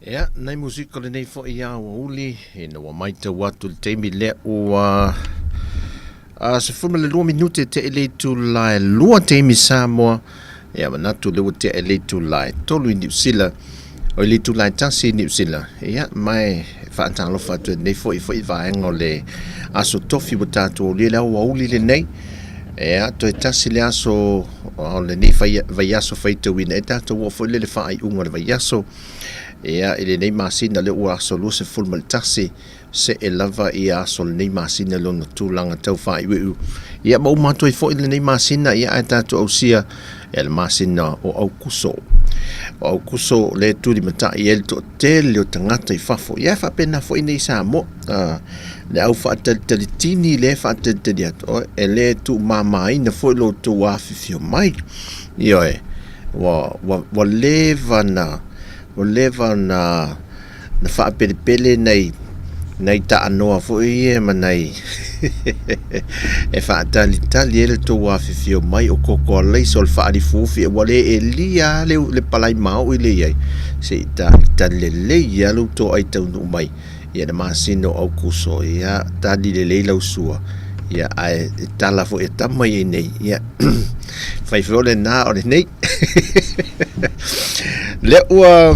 Ia, nei musika lenei foi aoauli, ina ua maitau atu le taimi lea ua a 12 minute te le itula e 2 taimi Samoa. Ia manatu le ua tea le itula e 3 i Niu Sila, o le itula e 1 i Niu Sila. Ia, mai faatalofa atu e lenei foi foi vaega o le aso tofi ua tatou aulia le aoauli lenei. Ia, toe tasi le aso o lenei vaiaso faitauina e tatou oo foi le le faaiuga o le vaiaso. Ia, i lenei masina lea ua aso 21, see lava ia aso o lenei masina i lona tulaga tau faaiuiu. Ia, ma uma atu ai foi lenei masina, ia, ae tatou ausia ia le masina o Aukuso. O Aukuso le tulimatai ai le toatele o tagata i fafo. Ia, e faapena foi nei i Samoa. Le au faatalitalitini le faatalitali atu, oi, e le tuumamaina foi lo outou afifio mai. Ioe, ua, ua, ua leva na, ua leva na, na faapelepele nai, nai taanoa foi ia ma nai e faatalitali ai le tou afifio mai o koko alaisa o le faalifuufi ua le elia lava le, le palai maoi le i ai se i talitali lelei lava lo outou ai taunuu mai ia le masina o Aukuso ia tali lelei lau sua ia ae tala foi e tama i nei ia fai foi o lena o lenei lea ua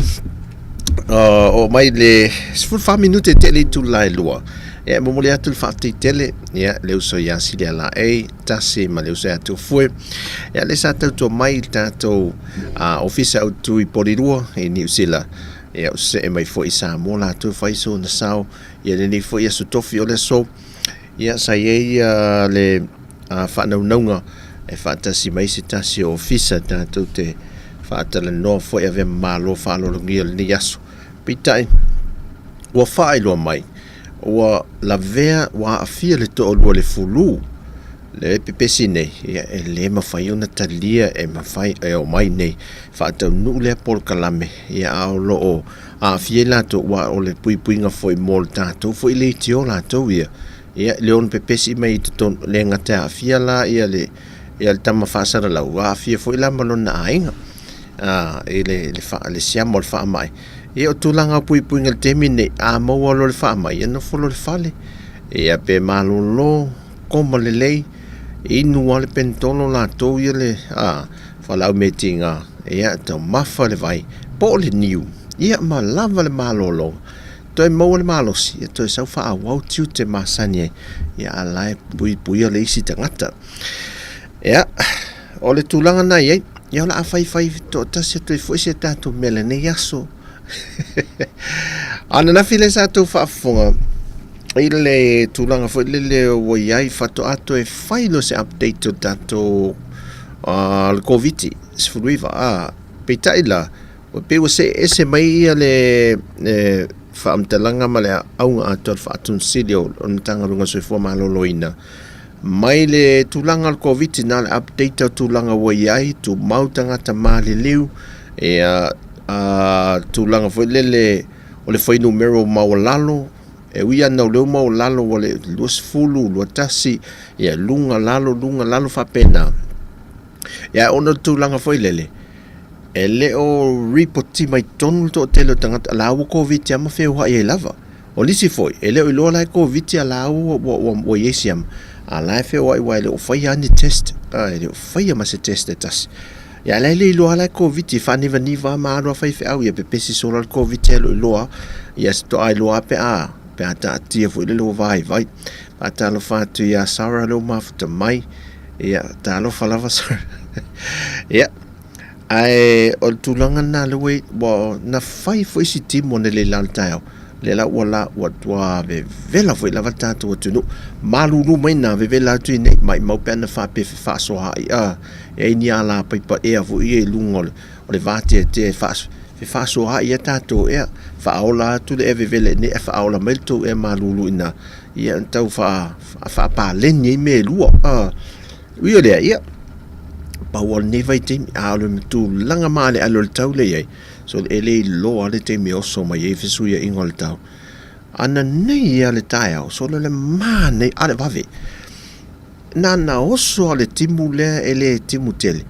oo mai le 14 minute te le itula e 2. Ia, e momoli atu le faafetai tele, ia, le uso ia Silia Laei, tasi ma le uso ia Tufue. Ia, le sa tautua mai i le tatou ofisa autu i Porirua i Niu Sila. Ia, o see mai foi i Samoa latou fai sona sao. Ia, lenei foi aso tofi o le aso. Ia, sa i ai le faanaunauga e faatasi mai se tasi o ofisa tatou te faatalanoa foi avea ma malo faaaloalogia lenei aso. Peitai, ua faailoa mai, ua lavea, ua aafia le toalua i le fulu, le pepesi nei, ia, e le mafai ona talia e mafai e omai nei faataunuu lea polokalame, ia, a o lo o aafia i latou, aua o le puipuiga foi mo le tatou foi leitio latou ia, ia, le ono pepesi mai i totonu, le gata e aafia la ia le, ia le tama faasalalau, aafia foi la ma lona aiga, a, i le, le, fa, le siama o le faamai. Ia, o tulaga o puipuiga i le taimi lenei, a maua loa le faamai, ia nofo loa i le fale, ia pe malolo, koma lelei, inu lava le penitolo latou ia le, a, fualaau metiga, ia, taumafa le vai, po o le niu, ia ma lava le malologa. Toe maua le malosi, ia toe sau faaauau tiute masani ai, ia a la e puipuia le isi tagata. Ia, o le tulaga na i ai, ia o le a faifai toatasi atu ai foi se tatou mea lenei aso. Ananafi lea sa tou faafofoga, I le tulaga foi lele ua i ai faatoa toe fai loa se update o le tatou le Koviti 19 a peitai la ua pei ua see ese mai ia le faamatalaga ma le auga atoa le faatunsili o le Matagaluega o le Soifua Maloloina mai le tulaga o le Koviti na o le update o tulaga ua i ai tumau tagata maliliu ia tulaga foi lele o le fuainumera maualalo E ui ana o lea ua maualalo ua le 20, 21, ia luga lalo, luga lalo faapena. Ia ona o le tulaga foi lele, e le o ripoti mai totonu le toatele o tagata, la ua Koviti lava ma feoai ai lava. O nisi foi, e le o iloa la e Koviti a la ua, ua, ua, ua i ai siama, a la e feoai aua e le o faia lava ni test, a, e le o faia ma se test e tasi. Ia a la e le iloa la e Koviti, e faanivaniva lava ma alu lava faifeau, ia pepesi solo lava le Koviti ae le o iloa lava. Ia faatoa iloa lava pe a, pe a taatia foi lele ua vaivai. Faatalofa atu ia Sarah lea ua mafuta mai. Ia, talofa lava Sarah. Ia, ae o le tulaga lena lea ua, ua na fai foi si timu analeila i le taeao. Lea la ua la ua tua vevela foi lava le tatou atunuu. Malulu mai na vevela atu i nei, maimau pe ana faapea e fefaasoaai a e ai ni ala paipa ea foi ia i luga o le, o le vateatea e fefaasoaai ai tatou ea, faaola atu le ea vevela i inei ae faaola mai le tou ea malulu i ina, ia tau faapaleni ai mea e lua. Ui o lea, ia, pau lava o lenei vaitaimi, a o le tulaga maaleale o le tau lea e i ai, so e le iloa le taimi e oso mai ai fesuiaiga o le tau. Ananei lava le taeao, sole le manaia, a o le vave. Na na oso lava le timu lea e le timu tele.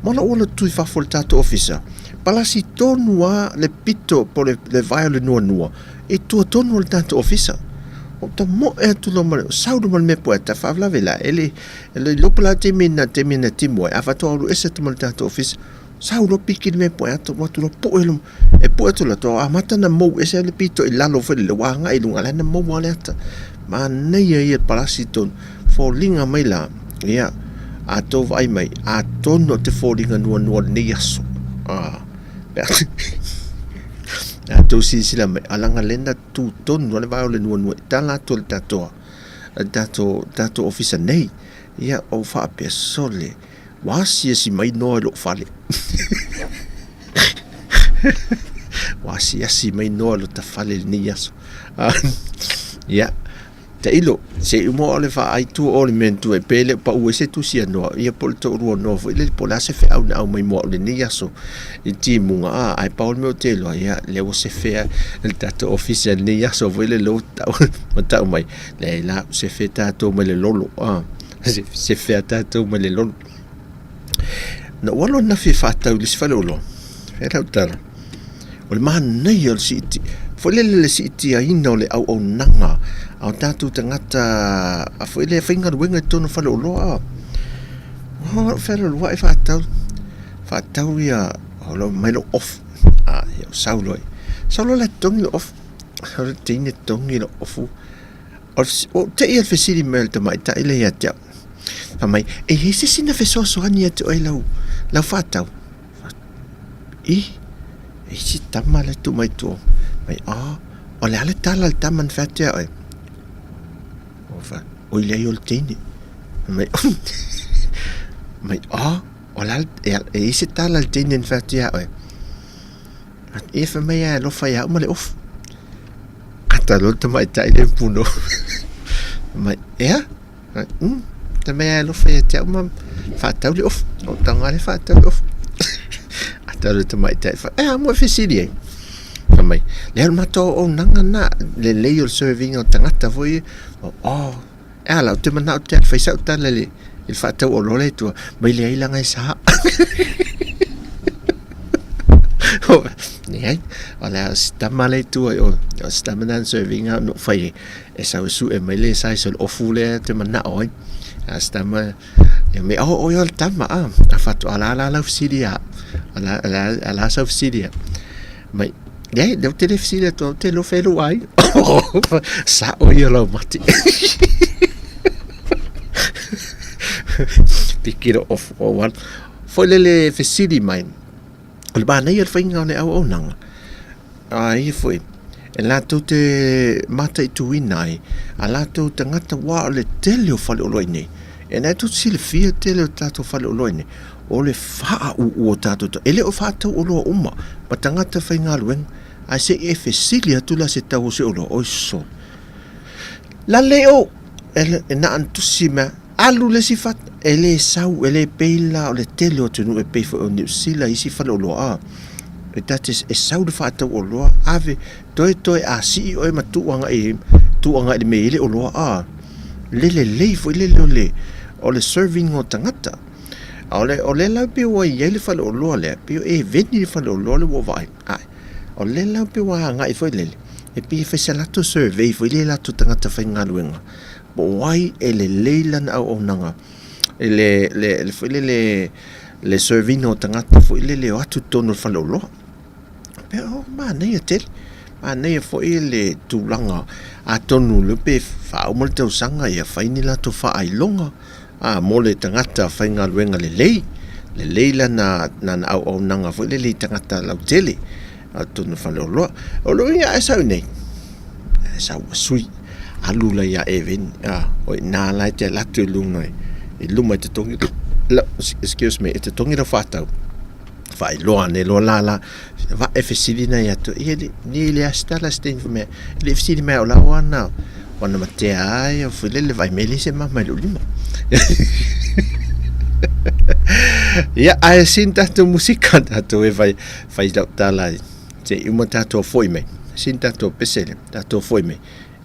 Ma lou alu atu i fafo o le tatou ofisa, palasi tonu lava le pito po o le vae o le nuanua i tua tonu o le tatou ofisa. Ou tamoe atu loa ma le, sau loa ma le mea pueta, faalavelave la, e le, e le iloa po o le a le taimi na, taimi na timu ai, ae faatoa alu ese atu ma le tatou ofisa. Sau loa piki le mea poe atu, atu loa pue loa, e pue atu loa, toa amata ona mou ese le pito i lalo foi lele, ua agai i luga, la na maua le ata. Manaia ia le palasi tonu, foliga mai la, ia, a tou vaai mai, atonu o te foliga nuanua o lenei aso. Ah, pe a tou silasila mai, a leaga lea na tu tonu lava le vae o le nuanua i tala atu o le tatou, le tatou, tatou ofisa nei. Ia, ou faapea, sole, Ua asiasi mai Noa i lou fale. Ua asiasi mai Noa i lota fale i lenei aso. Ia, tailo, se i uma o le faaaitu o le mea na pe le o pau ai se tusi a Noa, ia po o le toalua o Noa foi lele, po o le a se feau na aumai mo au i lenei aso i timuga, a, ae pau le mea ou te iloa, ia, lea ua sefea e le tatou ofisa i lenei aso foi lele ua tau, ua tau mai, leai la, ua sefe tatou mai le lolo, a. Sefea tatou mai le lolo. Na ou alu ananafi e faatau i le isi faleoloa, fai lau tala, o le manaia o le siiti, foi lele le siitiaina o le auaunaga a o tatou tagata a foi lea e faigaluega i totonu o faleoloa. O lou fealualuai faatau, faatau ia, mai lou ofu, a, ia ou sau loa, sau loa la e totogi lou ofu, sau le teine totogi lou ofu. Ua ou te i i le fesili mai a le tamaitai lea ia te au, fai mai, e i ai se isi na fesoasoani ia te oe i lau, lau faatau? Ih, e i ai si tama la e tuu mai tua. Fai mai, oh, o le a le tala a le tama na fai atu ia oe? Ou fai atu, oi leai o le teine. Fai mai, mai, oh, o le a le, e i ai se tala a le teine na fai atu ia oe? Ia fai mai e alofa ia au ma le ofu. Ata loa le tamaitai lea puno. Mai, ea? Ta mai e alofa ia te au ma faatau le ofu. O taga le faatau le ofu. Ata loa le tamaitai, ea mo e fesili ai. Fai mai, lea o le matou auaunaga na, lelei o le serving o tagata foi. Oh, E a la, ou te manao te alu fai sau tala i le faatau oloa lea i tua, mai leai leaga e sa. Leai, o le a si tama lea i tua i o, o si tama lena na serve ina na ou fai ai, e sau e sue mai le size o le ofu lea ou te manao ai. A si tama, ia mea, oh, oi o le tama, a, a faatoa la la lau fesili ia, a la, a la, a la sau fesili ia. Mai, leai, lea ou te le fesili atu, ou te iloa fea lou aiga. Sao ia lau mati. Piki le off o one. Foi lele fesili mai, o le manaia o le faiga o le auaunaga, a ia foi, e latou te mataituina ai a latou tagata aua o le tele o faleoloa i nei. E na e tou te silafia le tele o tatou faleoloa i nei, o le faauu o tatou tagata, e le o faatau oloa uma ma tagata faigaluega, ae se i e fesili atu la se tau o se oloa, oi sole. Lale o, e na ona tusi mai Alu le isi fata, e le sau, e le pei la o le tele o atunuu e pei foi o Niu Sila i isi faleoloa a, e ta te, e sau le faatau oloa, ave, toe toe a sii oe ma tuu agai, tuu agai i le mea e i ai le oloa a, le lelei foi lele o le, o le serving o tagata. A o le, o lea la pei ua i ai le faleoloa lea, pei o Eveni le faleoloa lea ua ou vaai, ae, o lea la pei ua agai foi lele, e pei e fai se latou survey foi lele i latou tagata faigaluega, Po o ai e lelei lana auaunaga i le, le, le foi lele, le serve ina o tagata foi lele e o atu i totonu o le faleoloa. Pe o manaia tele, manaia foi le tulaga, atonu lea pe faauma le tausaga ia fai ni latou faailoga a mo le tagata faigaluega lelei, lelei lana, lana auaunaga foi lele i tagata lautele. Atonu faleoloa. O lou ia ae sau nei, ae sau ua sui, alu la ia Eveni, a, o i nā la e te alu atu i luga, i luma i te togi, la, excuse me, e te togi lau whātau. Whailoa ane loa la la, va e fesili nei atu, ia le, ni le asta la stein for me, le fesili mai o la wana, wana matea ai, o fulele vai mele se mama i lou lima. Ia, ae sin tatou musika tatou e vai, Fai lau tala se i uma tatou foi mai. Sini tatou pese le tatou foi mai.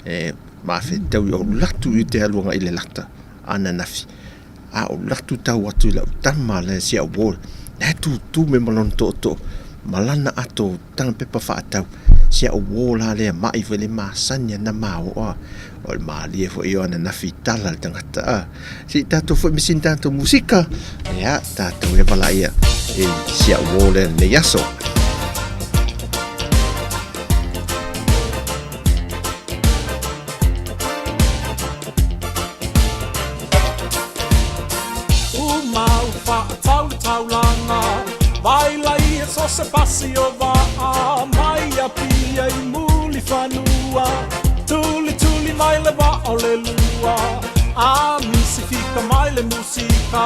E mafetau i o latu i te alu agai i le lata ananafi. A o latu tau atu i lau tama le si au uo. Na e tūtū me ma lona tootoo. Ma lana ato tanga pepa whaatau. Si au uo la lea mai foi le masani ana mao a. O le malie foi o ananafi tala le tangata a. Se i tatou foi me sini tatou musika. Ia, tatou e wala ia e si au uo lea nei aso. Umau whaatau le taulanga Vai lai e so se pasi o vaa Mai a pia i muli whanua Tuli tuli mai le waa o le lua A misi fika mai le musika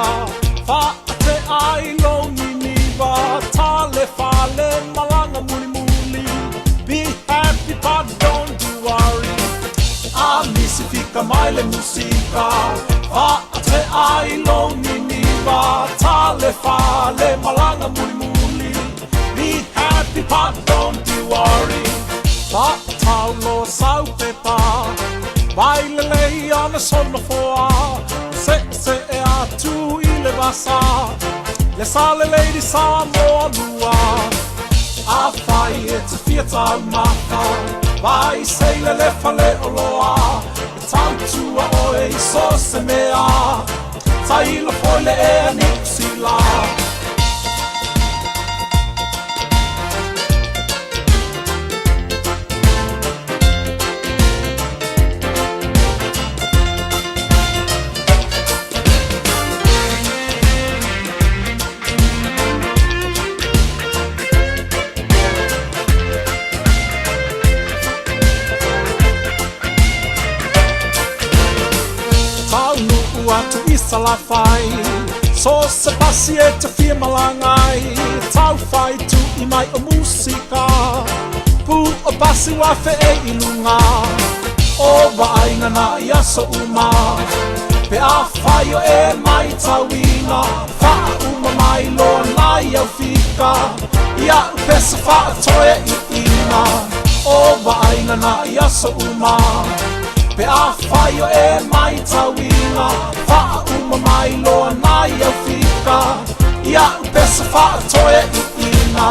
Whaate ai lo niniva Tale fale malanga muli muli Be happy but don't you worry A misi fika mai le musika Whaate ai lo niniva Tale fale malanga muli muli Be happy but don't you worry Whaatau lo sau pepa Vai lelei ana sona foa Se se e atu i le vasa Le sa le lady Samoa lua A whai e te fia tau mata Vai seile le fale o loa E tautua oe i so se mea Tailo foi le ea Niu Sila. Taunuu atu i Salafai So se pasi e te fia malanga ai Tauwhai tu i mai o musika Pu o pasi wa fe e i lunga O vaaiga na i aso uma Pe a whai o e mai tauina Whaauma mai loa nai au fika I au pesa whaatoe i ina O vaaiga na i aso uma Pe a whai o e mai tauina Whaauma mai loa nai au fika I au pesa whaatoe i ina.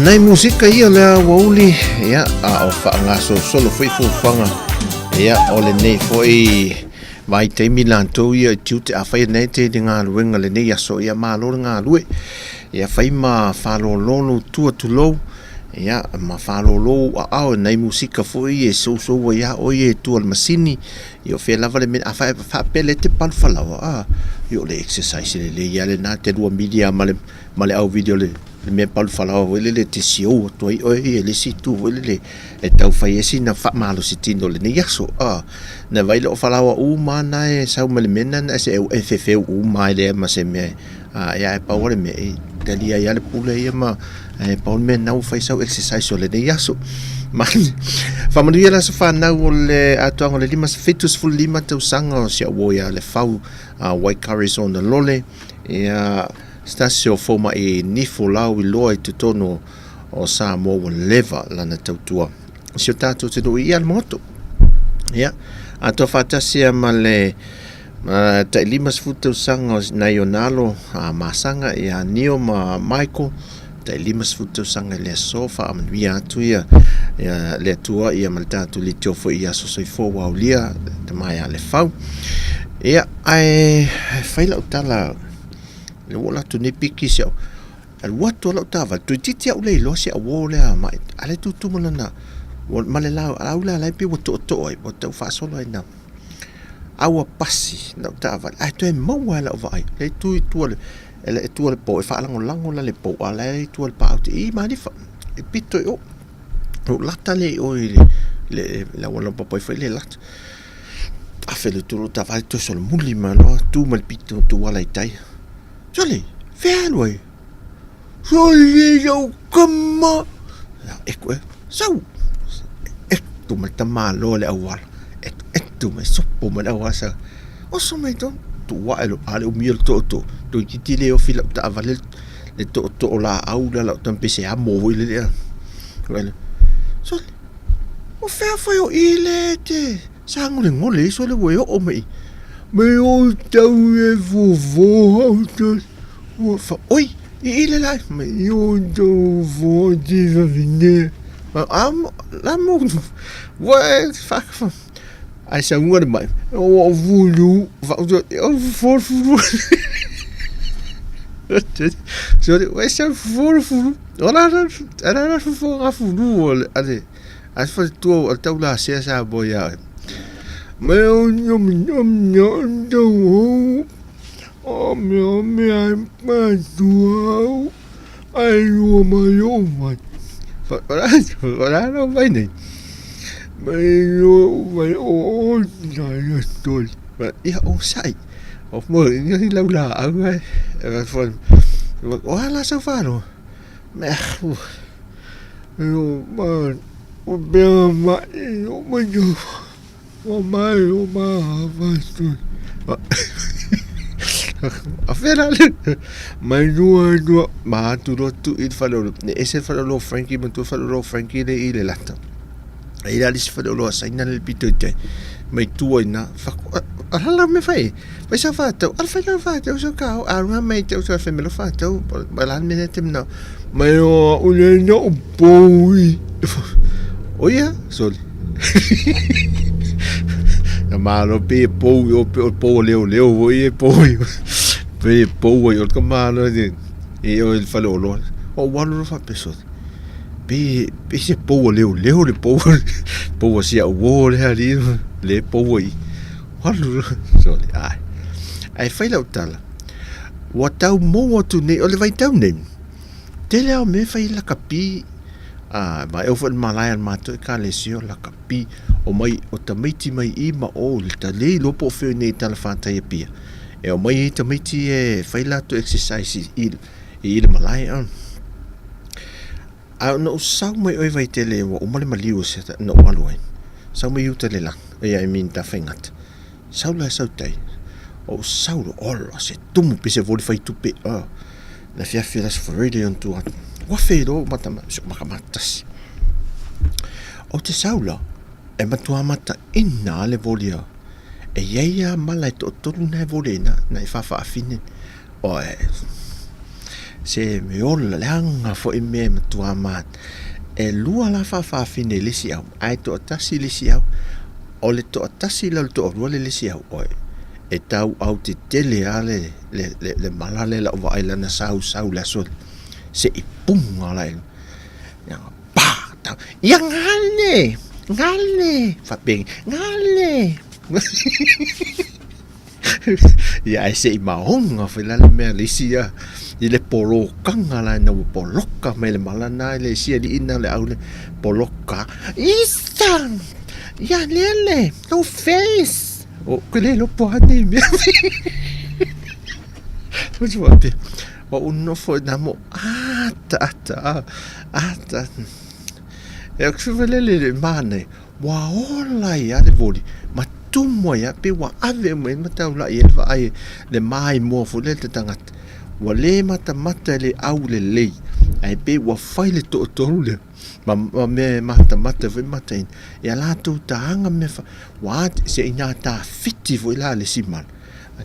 Nai musika ia le aoauli, ia, a o faagasolosolo foi fuafuaga, ia, o lenei foi vaitaimi latou ia i tiute, afai nei te le galuega lenei aso, ia malo le galue, ia fai ma faalolo lou tua tulou, ia, ma faalolo ou aao i nai musika foi e sousou ai lava oe ia i tua o le masini, ia o fea lava le mea, afai e faapea lea e te palu falaoa, a, ia o le exercise lelei lava lena, te lua mili lava ma le ma le auvili o le mea palu falaoa foi lele e te siou atu ai oe ia i le isi itu foi lele e tau fai ai sina faamalosi tino o lenei aso. A, na vaai lea o falaoa uma lava na e sau mai le mea lena e e fefeu uma lava e leai ma se mea a ia ae pau lava le mea e talia ai lava le pule ia ma e pau le mea lena ua fai sau exercise o lenei aso. Ma faamanuia le aso fanau o le atoaga o le 75 tausaga o si au uo ia Lefau Waikaris ona lole ia Se tasi o fomai nifo lauiloa i totonu o Samoa ua leva lana tautua i si o tatou atunuu i Alamagoto. Ia, atoa faatasi ia ma le tai 50 tausaga o nai ona alo a Masaga ia Nio ma Michael, tai 50 tausaga i le aso, faamanuia atu ia, ia le Atua ia ma le tatou leitio foi i aso soifua ua aulia tama ia Lefau. Ia, ae fai lau tala Lea ua alu atu nei piki si au alu atu lau taavale toeitiiti au le iloa si au uo lea mai a lea tutu ma lana ma le laau lea la e pei ua tootoo ai ua tau faasolo ai na a ua pasi lau taavale ae toe maua e lau vaai lea e tu i tua le tua le pou e faalagolago la le pou a la e i tua le paau i malifa e pito i o o lata lea i o i le le auala papai foi le lata Afe le tulu taavale toe solomuli mai loa tu mai le pito tu ala i tai. Sole, fea alu ai? Sole lau kama! E koe, sau! E tu mai tamaloa le auala. E, e tu mai sopo mai le auala sa. Oso mai tonu. Tu ae lo ale umia le tootoo. Toeitiiti le ofi lau taavale le tootoo laau lea lau tama pei se amo foi lele. Sole, O fea foi o i le te sagolegole iso le ua e oo mai i. Me o tau e fofo au te ua fa oi i i le lai me i o tau fofo te vavine. A la mo ua e fa fa ai sa unga le mai o fulu fa o fofo fulu. So ua sa fofo fulu. O la la la fofo ga fulu o le ale a fa tua o tau la sea sa bo ya. Me o nyom nyom nyom o o me o me ai pa tua ai o ma yo ma. Fa la la vai nei. Me yo vai o na ya stol. Ia o sai. O mo i lau la au ai. O ala sau whāro. Mea, o ma, o mea mai, o mai, o mai, o ma, vastu. A whera le, mai nua nua, ma atu loa tu i le whare o, ne ese whare o Frankie, ma tu whare o Frankie le i le lata. E ira le isi faleoloa Saina le pito i tai mai tua ina whako a lala me whai whai sa whātau ala whai la whātau so ka a runga mai te usa whai melo whātau ma la me te mna mai o o le no poi o ia sorry na malo pe pou o pe o pou leo leo o ia pou pe pou o ka malo e o il faleoloa o walu lo whapeso Pe, pe se poua leoleo le poua, poua sia uo le ali, le poua i. Alu, sorry, ai. Ai fai lau tala. Ua tau mou atu nei, o le vaitau nei, tele ao me fai lakapi, a, ma e ofo malae al matou e kalesio lakapi, o mai, o tamaiti mai i ma o, le ta lei lopo o feo nei tala whātai e pia. E o mai e tamaiti e fai latou exercise i, i le malae a. A na ou sau mai oe Vaitele ua uma le maliu o se na ou alu ai. Sau mai uta le la, ia I mean Tafaigata. Sau la sau tai. O sau lo ola se tumu pe se voli fai tupe. Oh. Na fiafi la se on tu atu. Ua fe lo mata so maka matasi. O te sau la e matua mata ina le volia. E iai a mala e toatolu na e vole na na e whawhaafine. Oe. Se me ola leaga foi mea e matua ma e lua la faafafine i le isi au ae toatasi le isi au o le toatasi la o le toalua le isi au oe e tau au tetele a le le le, le mala le lau vaai lana sau sau le aso se i puga la e pa tau ia gale gale faapea gale Ia ae se i maoga foi la le mea le isi ia i le polokaga la ina ua poloka mai le mala na i le isi alii na le au le poloka isa ia lele no face o ke le lopo a nei mea Usu faapea ua ou nofo i na mo ata ata ata e o ke lele le manaia Ua ola ai lava le voli ma tumu ai lava pei ua ave uma i ai ma taulai ai le vaai le maimoa foi lea i le tagata. Ua le matamata i le aulelei ae pei ua fai le toatolu lea ma ma mea e matamata foi ma mataina i a latou taga mea fa ua se ina tafiti foi la le isi mala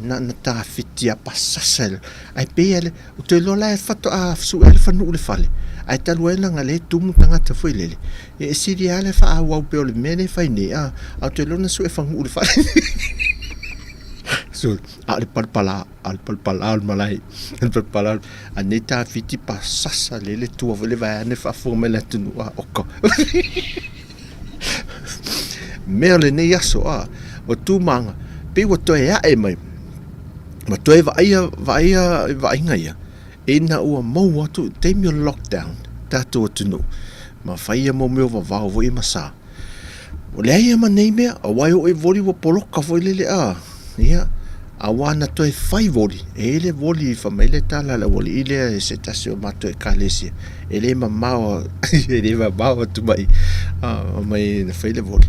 na na tafiti a pasasa ae pei a Ou te iloa la e faatoa sue le fanuu i le fale, ae talu ai leaga lea e tumu tagata foi lele, e sili lava le faaauau pea o le mea lea e fai nei, a ou te iloa na sue fanuu i le fale. So, a o le palapala, a o le palapala o le malae, o le palapala, a nei tafiti pasasa lea le tua foi le vaeane faafofoga mai le atunuu, a oka. Mea o lenei aso, a, ua tumaga, pei ua toe ae mai, ma toe vaaia, vaaia vaaiga ia, ina ua maua atu i taimi o le lockdown, tatou atunuu, ma faia mo mea o vavao foi ma sa. Ua leai ma nei mea, aua e oo i voli ua poloka foi lele, a, ia, aua na toe fai voli, e i ai le voli fai mai le tala a le aualii lea e se tasi o matou ekalesia, e le mamao, e le mamao atu mai, a, mai na fai le voli.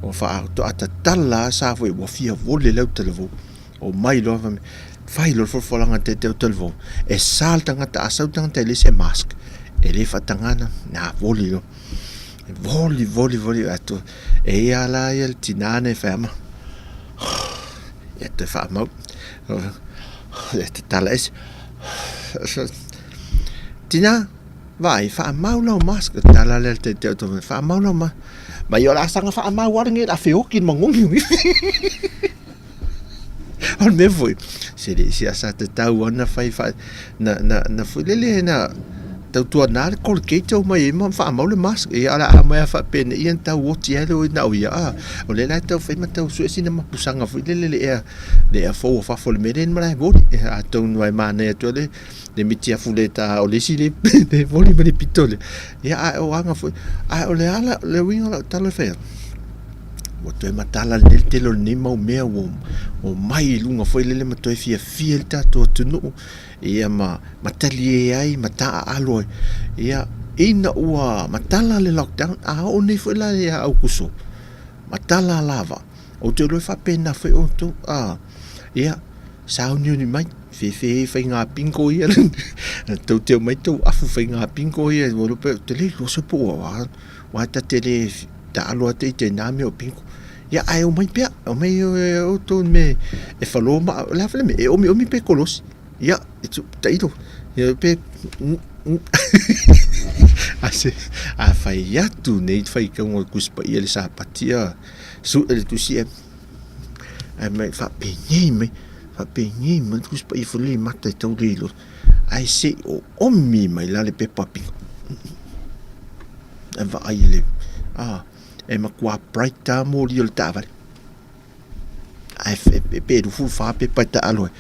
Ua faatoa tatala lava sa foi ua fia voli le au talavou. Omai loa fai mai, fai loa le folafolaga a te au talavou, e sa le tagata, a sau le tagata e leai se mask, e le faatagana, na voli loa. Voli, voli, voli, atu, e ia la ia le tinā nei fai ama, ia toe faamau, ia tatala ese, tinā, vaai, faamau lau mask, tala lea le te te faamau lau mask, ma ia o le a saga faamau lava lenei o le a feoki le magogi. O le mea foi, se le se asa tatau lava ona fai fa na na na foi lele na tautuana le Colgate o mai ai ma faamau le mask. Ia o le a aumai lava faapenei ia na tau oti ai le na o ia a. O lea la e tau fai ma tau sue sina mapusaga foi lele le ea le ea fou o fafo o le mea lea ma la e voli. Atonu lava e manaia atu ai le le mitiafu le ta o le isi le le voli ma le pito lea. Ia ae o aga foi ae o le ala le uiga o lau tala e fai atu, ua toe matala lelei le tele o lenei mau mea ua omai i luga foi lele ma toe fiafia le tatou atunuu ia ma ma talie ai ma taaalo ai. Ia ina ua matala le lockdown a oo nei foi la ia Aokuso, matala lava. Ou te iloa e faapena foi outou, a ia sauniuni mai, fefe faiga bingo ia, tou te omai tou afu faiga bingo ia, ua iloa pe, ou te le iloa se po ua, aua ta te le taalo lava te i na mea o bingo. Ia ae omai pea, omai outou i mea e falo ma, o le a foi le mea, e omiomi pe kolosi. Ia, tailo, ia pe, a se, a fai atu nei faitauga o le Tusi Paia i le Sapati, a sue le tusi e ae mai faapenei mai, faapenei mai le Tusi Paia foi lele i mata e tau le iloa, ae se i oomi mai la le pepa piko. Ae vaai i le, a, e matua bright lava moli o le taavale. Ae pe 24 pepa e taalo ai.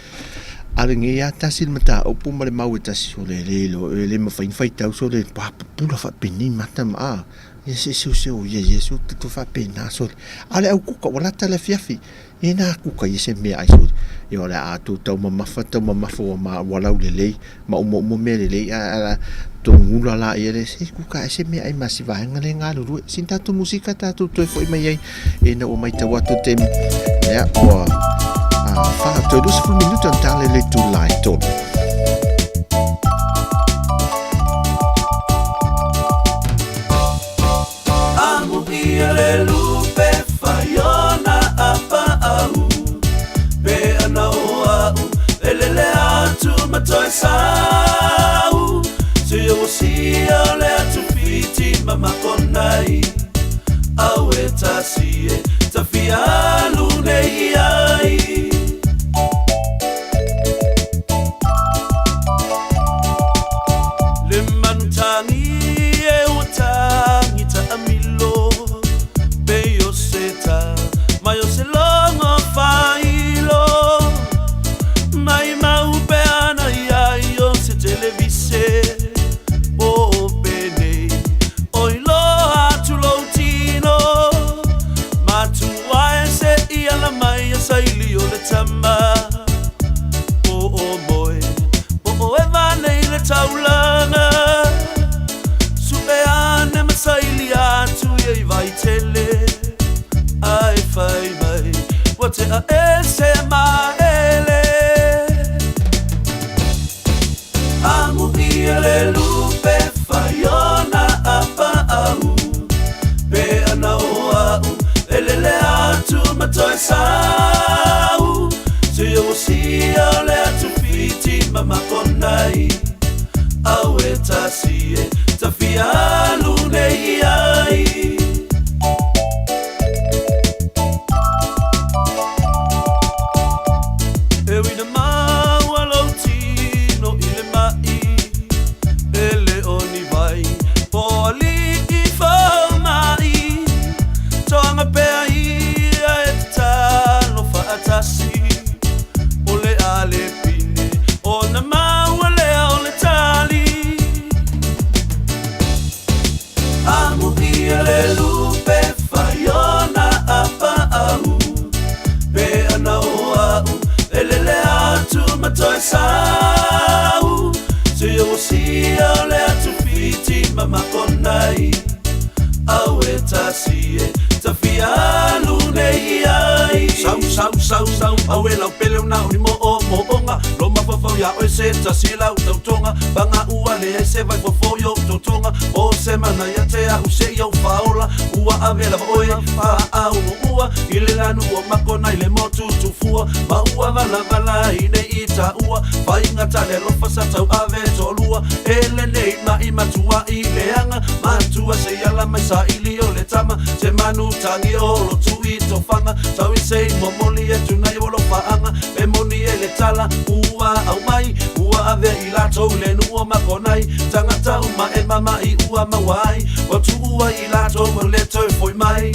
A o lenei lava tasi le mataupu ma le mau e tasi, o le le iloa, e le mafai ona faitau sole, pupula faapenei mata ma a. Ia se seuseu ia Iesu te toe faapena sole. A o le au kuka ua lata le afiafi, e nā kuka ia se meaai sole. Ia o le a tou taumamafa, taumamafa ua ma ua laulelei ma umauma mea lelei a a tou gula laia le se kuka ai se meaai ma si vaega lea e galulue. Sina tatou musika tatou toe foi mai ai ina ua matau atu le taimi ia ua a fa toe 20 minute ona tala i le itula e tolu. Amuia le lupe faiona a paau Pe ana o au e lele atu ma toe sau. osia o le atu Fiti ma makonai au e tasi e tafia alu nei ai. Le manu tangi e ua tangi taamilo pe o se ta mai o se logo failo mai mau pe ana ia i o se televise o penei o iloa atu lou tino matua e se i ala mai a saili o le tama po o moe po o e vanei le taulaga su'e ane ma saili atu ia i vaitele ae fai mai ua te'a ese maele. Amuia le lupe faiona apaau pe ana o a'u e lele atu ma toe sau se osia o le atu Fiti ma makonai au e tasi e tafia alu nei ai. E uina maua lou tino i le ma'i e le o ni vai po o ali'i foma'i toaga pea ia e tatalo fa'atasi o le a le pine ona maua lea o le tali. Amuia le lupe faiona apaau pe ana o a'u e lele atu ma toe sau se osia o le atu Fiti ma makonai au e tasi e tafia alu nei ai. Sau sau sau sau au e lau pele una o ni mo o mo onga lo mafafau ia oe se tasi lau tautoga paga ua leai se vai fofo i ou totoga o se mana ia te a'u seia ou faaola ua ave lava oe faaaumuua i le lanu o makona i le motu tufua ma ua valavala i nei i taua faigata le alofa sa tauave toalua e lenei ma'i matua'i leaga matua seiala mai saili o le tama se manu tagi o lo tu'i tofaga tau i sei momoli e tunai o lofaaga e moni e le tala ua aumai ua avea i latou le nuu o makonai tagata uma e mama'i ua maua ai ua tu'ua i latou ma le toe foi mai.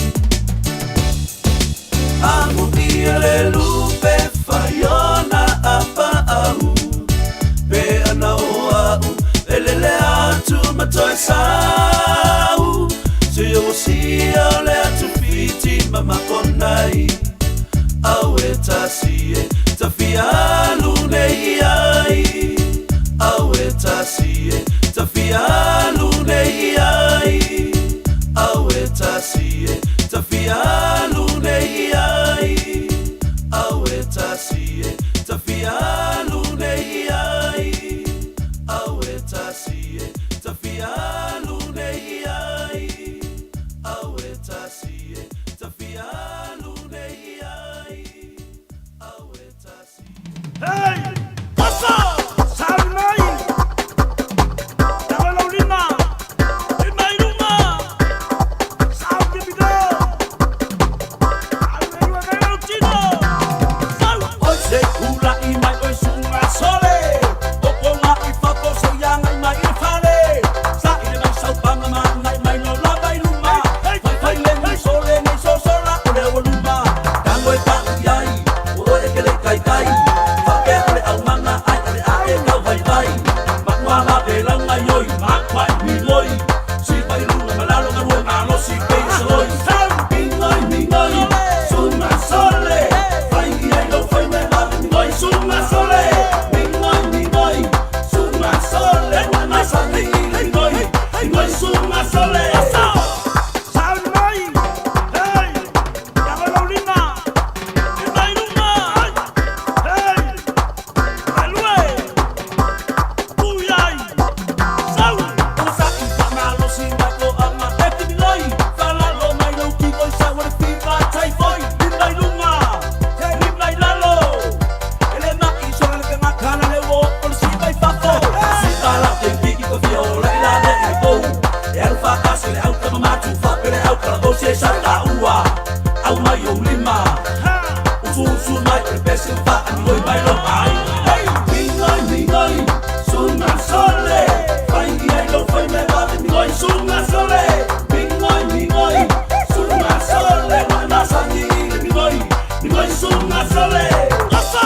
Amuia le lupe faiona apaau pe ana o a'u e lele atu ma toe sau se osia o le atu Fiti ma makonai au e tasi e tafia alu nei ai au e tasi e tafia alu nei ai au e tasi e tafia alu nei ai au e tasi e tafia alu nei ai au e tasi e tafia alu nei ai au e tasi e tafia alu nei ai au e tasi. Hey! Pasa! Salu mai! Tawa lau lima! Lima i luma! Sau ke pito! Alu e lua mai lau tino! Sau! Oi se hula'i mai oi suga sole O konga i fafo se ianga i mai i le fale Sa'i le mai saupaga ma agai mai lo lava i luma Faifai le nei sole nei sosola o le aualuma Tago e pa'u i ai o oe e ke le kaikai Faapea o le aumaga ae o le a e tauvaivai Matua vave lauga i oi matua i migoi Sipa i luga ma lalo galue malosi pei o se loi Migoi migoi suga sole Fai i ai lou faiva e vave migoi suga sole Migoi migoi suga sole Ua masani i le migoi migoi suga sole. Salu mai! Hey! Tawa lau lima! Lima i luma! Hey! Alue! Uyai! Sau! Ua sa'i faamalosi mai toaga e timigoi Faalalo mai lou kigoi sau o le fiva taifoi Lima i luga, lima i lalo E le ma'i sola le tagata na le uo o le siva i fafo Siva la te piki tafia ola i lalo. se le au tama matu faapea le au kalavou se sa taua au mai ou lima usuusu mai o le pese faamigoi mai lou aiga. Hey! Migoi migoi suga sole fai i ai lou fai mea vave migoi suga sole migoi migoi suga sole ua e masani i le migoi migoi suga sole. Aso!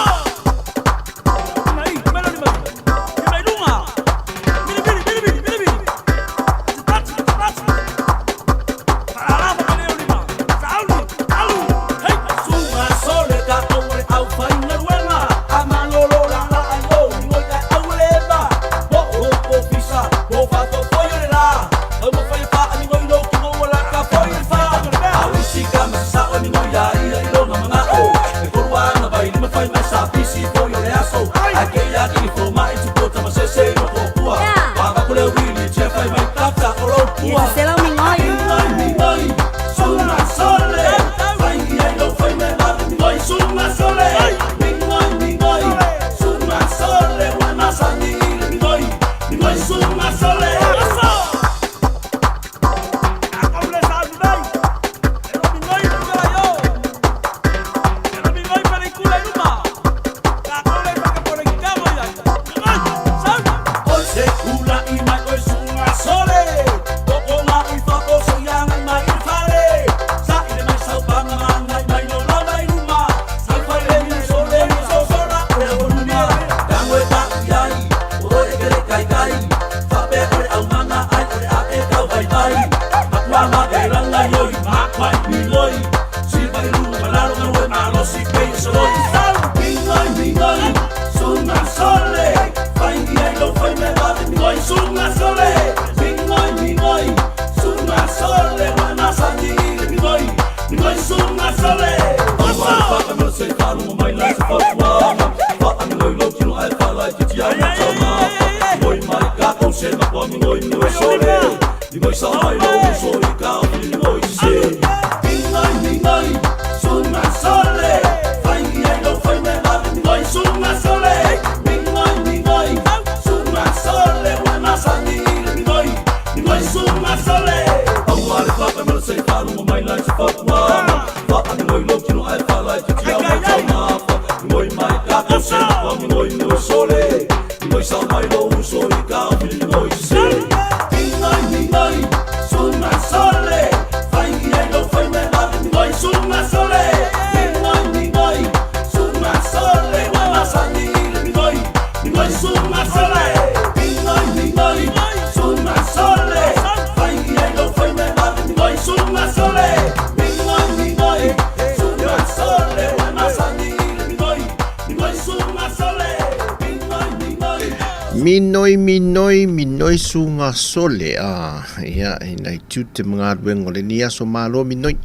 Minoi, minoi, minoi suga sole. Ah, ia, ina i tiute ma galuega o lenei aso malo minoi.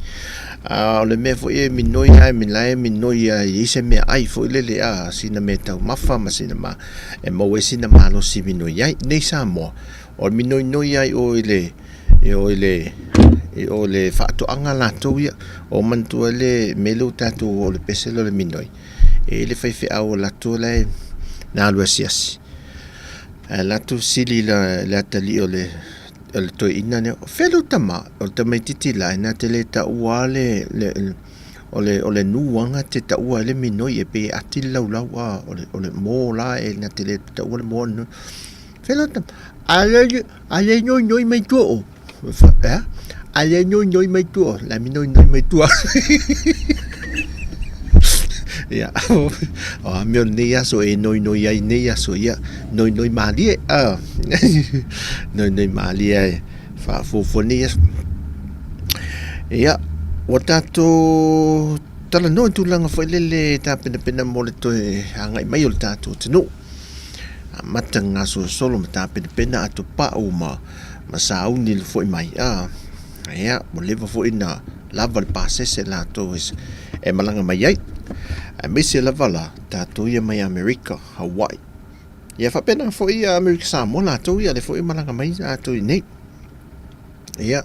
Ah, o le mea foi e minoi ai, me la e minoi ai, i se mea ai foi lele, ah, sina mea taumafa ma sina ma, e maua ai sina malosi minoi ai. Nei Samoa, o le minoinoi ai o i le, e o i le, e o le faatoaga latou ia. O manatua le mea lea ua tatou o le pese lea o le minoi, e i le faifeau o latou la e na alu asiasi. Ae latou sili la le atalii o le o le toeaina lea, o fea lou tama? O le tamaititi la, e na te le taua le, le, o le, o le nuaga te taua ai le minoi e pei e ati le laulau a, o le, o le mō la e na te le taua le mō o le nui. Fea lou tama? A le, a le noinoi mai tua o. Ea? A le noinoi mai tua o. La mi noinoi mai tua. Ia, o a mea o lenei aso e noinoi ai nei aso, ia, noinoi mālie, a, noinoi mālie ai, whaafuafua nei aso. Ia, ua tātou talanoa i tūlanga whai lele tāpenapena mō le toe hāngai mai o le tātou atunuu. Amata ngā solosolo ma tāpenapena a to pa'u ma, ma sauni le fo'i mai. A, ia, ua leva fo'i na lava le pasese latou e malaga mai ai. Aemaise lava la tatou ia mai Amerika, Hawaii. Ia faapena fo'i ia Amerika Samoa latou ia le fo'i malaga mai latou i nei. Ia,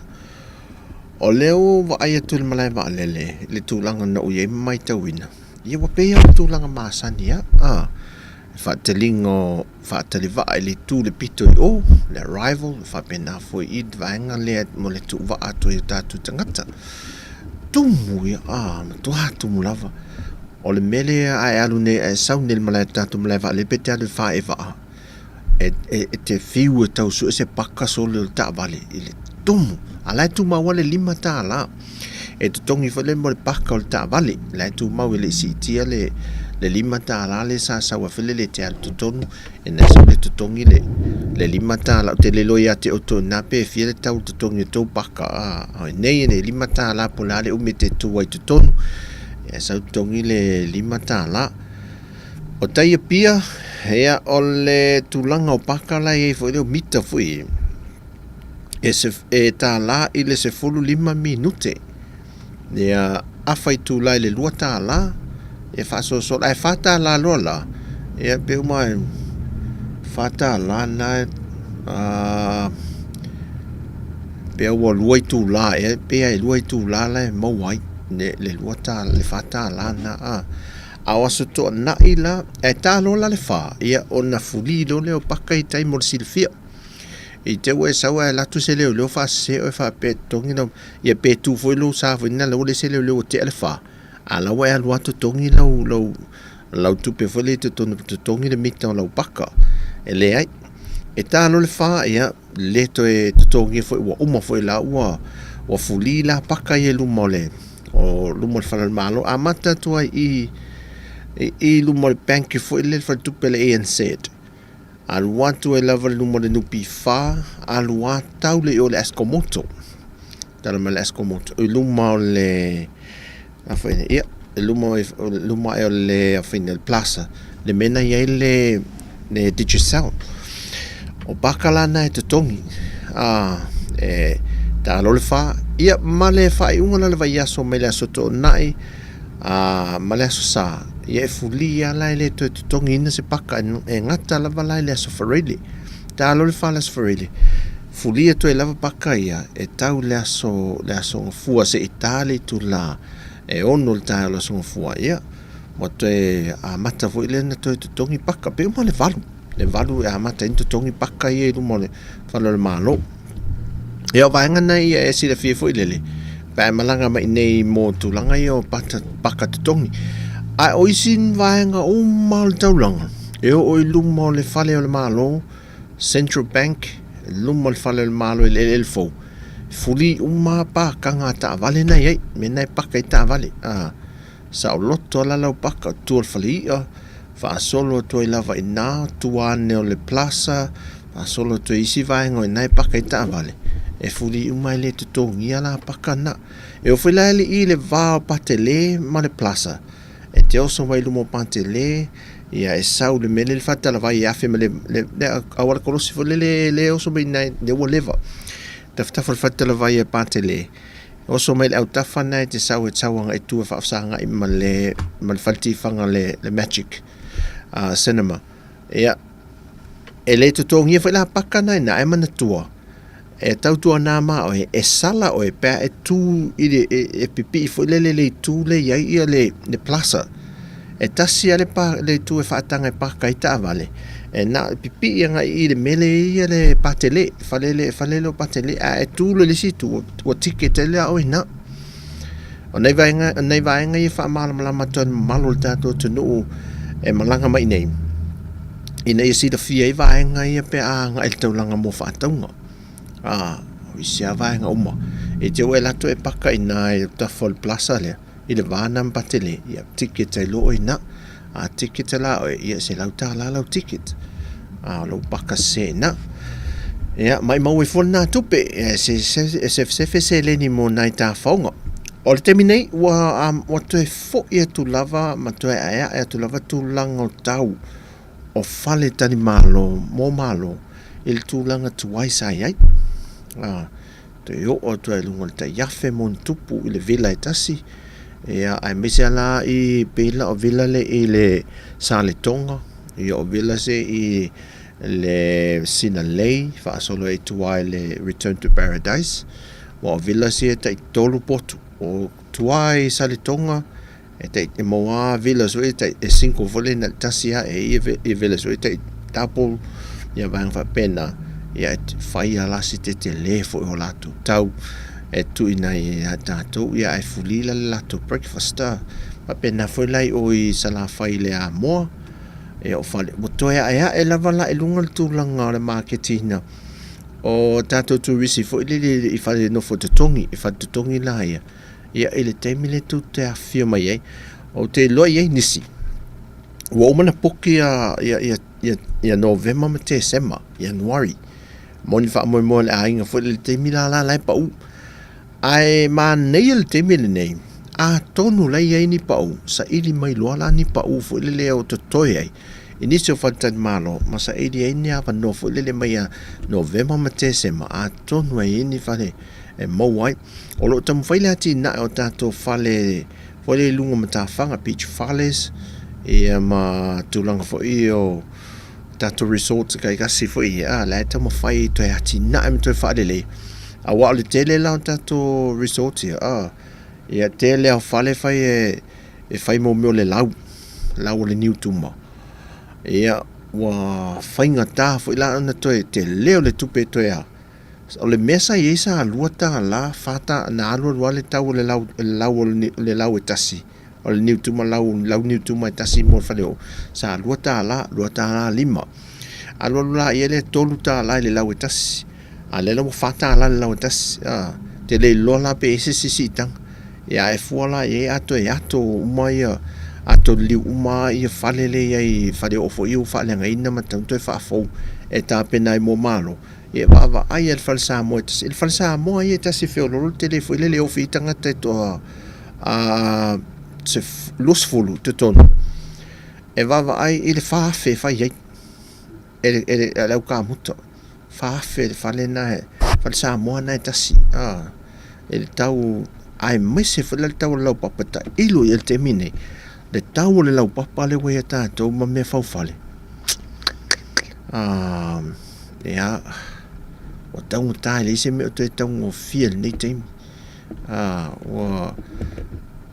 o lea ua vaai atu i le malae vaalele i le tulaga na ou i ai ma matauina, ia ua pei lava o le tulaga masani lava. A. faataliga o faatalivaa i le itu le pito i o, le arrival, e faapena foi i le vaega lea mo le tuuvaa atu ai o tatou tagata. Tumu ia, a, matua tumu lava. O le mea lea a e alu nei, a e sau nei i le malae, tatou malae vaalele pe te alu i le faaevaa, e, e, e te fiu e tau sue se paka sole o le taavale i le tumu. A la e tumau lava le $5 e totogi foi lea mo le paka o le taavale. La e tumau e le i siitia le, le $5 lea sa sau ai foi lele e te alu totonu, e na sau le totogi le, le $5. Ou te le iloa ia te outou i ina pe fia le tau o le totogi o tou paka, a o nei e le $5 po o le a le umi e te tu ai i totonu, e sau totogi le $5. O tai Apia, ia, o le tulaga o paka la e i ai foi lea o mita foi e, se, e tālā i le 15 minute. Ia, afa itula i le $2, ia faasoasoa, ae $4 loa la, ia pe uma e $4 na, pe ua 2 itula ea, pe e 2 itula la e maua ai le, le $2, le $4 na, a. A o aso toanai la, ae ta loa la le fa, ia ona fuli loa lea o paka i tai mo le silafia. I te ua e sau ae alu atu se leoleo faasese oe faapea e totogi lau, ia pe tu foi lou sa foi lena ua leai se leoleo ua tea le fa, a la ua e alu lava totogi lau, lau, lau tupe foi lea i totonu totogi le mita o lau paka. E leai. E ta loa le fa, ia le toe totogia foi ua uma foi la ua ua fuli la paka ia i luma o le o luma o le fale o le Malo amata atu ai i i luma o le bank foi le faletupe le ANZ alu atu ai lava i luma o le NPF alu a tau le i o le Ascomoto tala mai le Ascomoto i luma o le a foi ia i luma luma ae o le a foi le plaza le mea na i ai le le Digicel o paka la na e totogi a e talo le fa ia ma le faaiuga la le vaiaso mai le aso Toonai a ma le aso Sa ia e fuli lava la e le toe totogiina se paka e gata lava la i le aso Faraile talo le fa le aso Faraile fuli atu ai lava paka ia e tau le aso le aso Gafua seia ta le itula e 6 le taeao o le aso Gafua ia ua toe amata foi lea ona toe totogi paka pe uma le 8 le 8 e amata ai ona totogi paka ia i luma o le fale o le Malo. Ia o vaega na ia e silafia foi lele pe a e malaga mai nei mo tulaga ia o pata, paka totogi. Ae o isi vaega uma o le taulaga e oo i luma o le fale o le Malo, Central Bank, luma o le fale o le Malo i le eleele fou, fuli uma pakaga a taavale na i ai, mea na e paka ai taavale. Ah, Saoloto la lau paka o tua o le faleia, faasolo atu ai lava i ina, tua ane o le plaza, faasolo atu ai isi vaega o ina e paka ai taavale, e fuli uma e le totogia la paka na. E oo foi la i le va o Patele ma le plaza, e te oso mai luma o Patele, ia e sau le mea lea le faatalavai e afe ma le, le, le auala kolosi foi lele le oso mai ina, lea ua leva. Tafatafa o le faletalavai e Patele, Oso mai le autafa na e te sau e tau agai tua faafesagai ma le ma le fale tifaga le le Magic Cinema. Ia e le totogia foi la paka na ina ae manatua e tautuana ma oe e sala oe pe a e tu i le e, e pipii foi lele le itu le i ai ia le le plaza. E tasi lava le pa le itu e faataga e paka ai taavale e na o le pipii agai i le mele ia le patele fale le fale lea o patele ae tu loa i le isi itu ua ticket ai la oe i ina. O nai vaega o nai vaega ia e faamalamalama atu ai le mamalu o le tatou atunuu e malaga mai i inei ina ia silafia ai vaega ia pe a agai i le taulaga mo faatauga. A o isi lava vaega uma e te o e alu atu e paka i ina i tafa o le plaza lea i le va na ma Patele, ia ticket ai loa oe i ina. A ticket la oe, ia $100 lau ticket. A o lou paka sese i ina. Ia, maumau ai fua lena tupe, e sefesefe seleni mo nai tafaoga. O le taimi nei, ua, um, ua toe foi atu lava ma toe aeae atu lava tulaga o tau o fale talimalo mo Malo i le tulaga tuai sa i ai. A, Toe oo atu ai i luga o le tai 1000 ma ona tupu i le villa e tasi, ia aemaise lava la i pei la o villa le i le Saletoga, ia o villa se i le Sinalei faasolo ai i tua i le Return to Paradise. Aua o villa sia e tai tolu potu. O tua i Saletoga. E tai e maua lava villas foi e tai e single foi lea na o le tasi lava e i ai villas foi tai double ia vaega faapena. Ia e fai lava la si tetele foi o latou tau e tuuina ai ia tatou ia ae fuli la le latou breakfast a. Faapena foi la i o i Salafai i le Amoa, ia o fale ua toe aeae lava la i luga le tulaga o le maketiina o tatou turisi foi lele i fale nofo totogi, i fale totogi la ia. Ia i le taimi lea tou te afifio mai ai, ou te iloa e i ai nisi ua uma ona poki ia Novema ma Tesema, Ianuari mo ni faamoemoe o le aiga foi lele i le taimi la la e pau. Ae manaia le taimi lenei, atonu o la e i ai ni pau, saili mai loa la ni pau foi lele o totoe ai i nisi o faletalimalo ma saili ai ni avanoa foi lele mai ia Novema ma Tesema, atonu e i ai ni fale e maua ai. O lo o taumafai le atinae o tatou fale foi lea i luga o matafaga, beach fales, ia ma tulaga foi o tatou resorts taitasi foi ia, la e taumafai e toe atinae ma toe faalelei. Aua o le tele la o tatou resorts ia, a, ia tele lava o fale e fai e fai mo mea o le lau, lau o le niu tuma. Ia, ua faigata foi la ona toe tele o le tupe e toe a, O le mea sa i ai sa $2, $4, na alu alu lava le tau o le lau, le lau o le lau e tasi, o le niu tuma lau, lau niu tuma e tasi mo le faleoo, sa $2, $2.50. Alu alu laia lea $3 i le lau e tasi, a o lea la ua $4 le lau e tasi. Ou te le iloa la pe i ai se isi siitaga. Ia ae fua la i ai a toe ato uma ia, ato liliu uma lava fale lea e i ai i faleoo foi ia ua faaleagaina ma tatau ona toe faafou e tapena ai mo Malo. E vaavaai lava i le fale Samoa e tasi. I le fale Samoa ia e tasi e feoloolo tele foi lele e ofi ai tagata e toa 20 i totonu. E vaavaai i le 4,000 e fai ai e le au kamuta. 4,000 le fale lena, fale Samoa lena e tasi. I le tau, aemaise foi la le tau o le laupapa tailo i ai i le taimi lenei. Le tau o le laupapa lea ua ia tatou ma mea faufale, ia, ua taugata e leai se mea o toe taugofie i lenei taimi. Ua,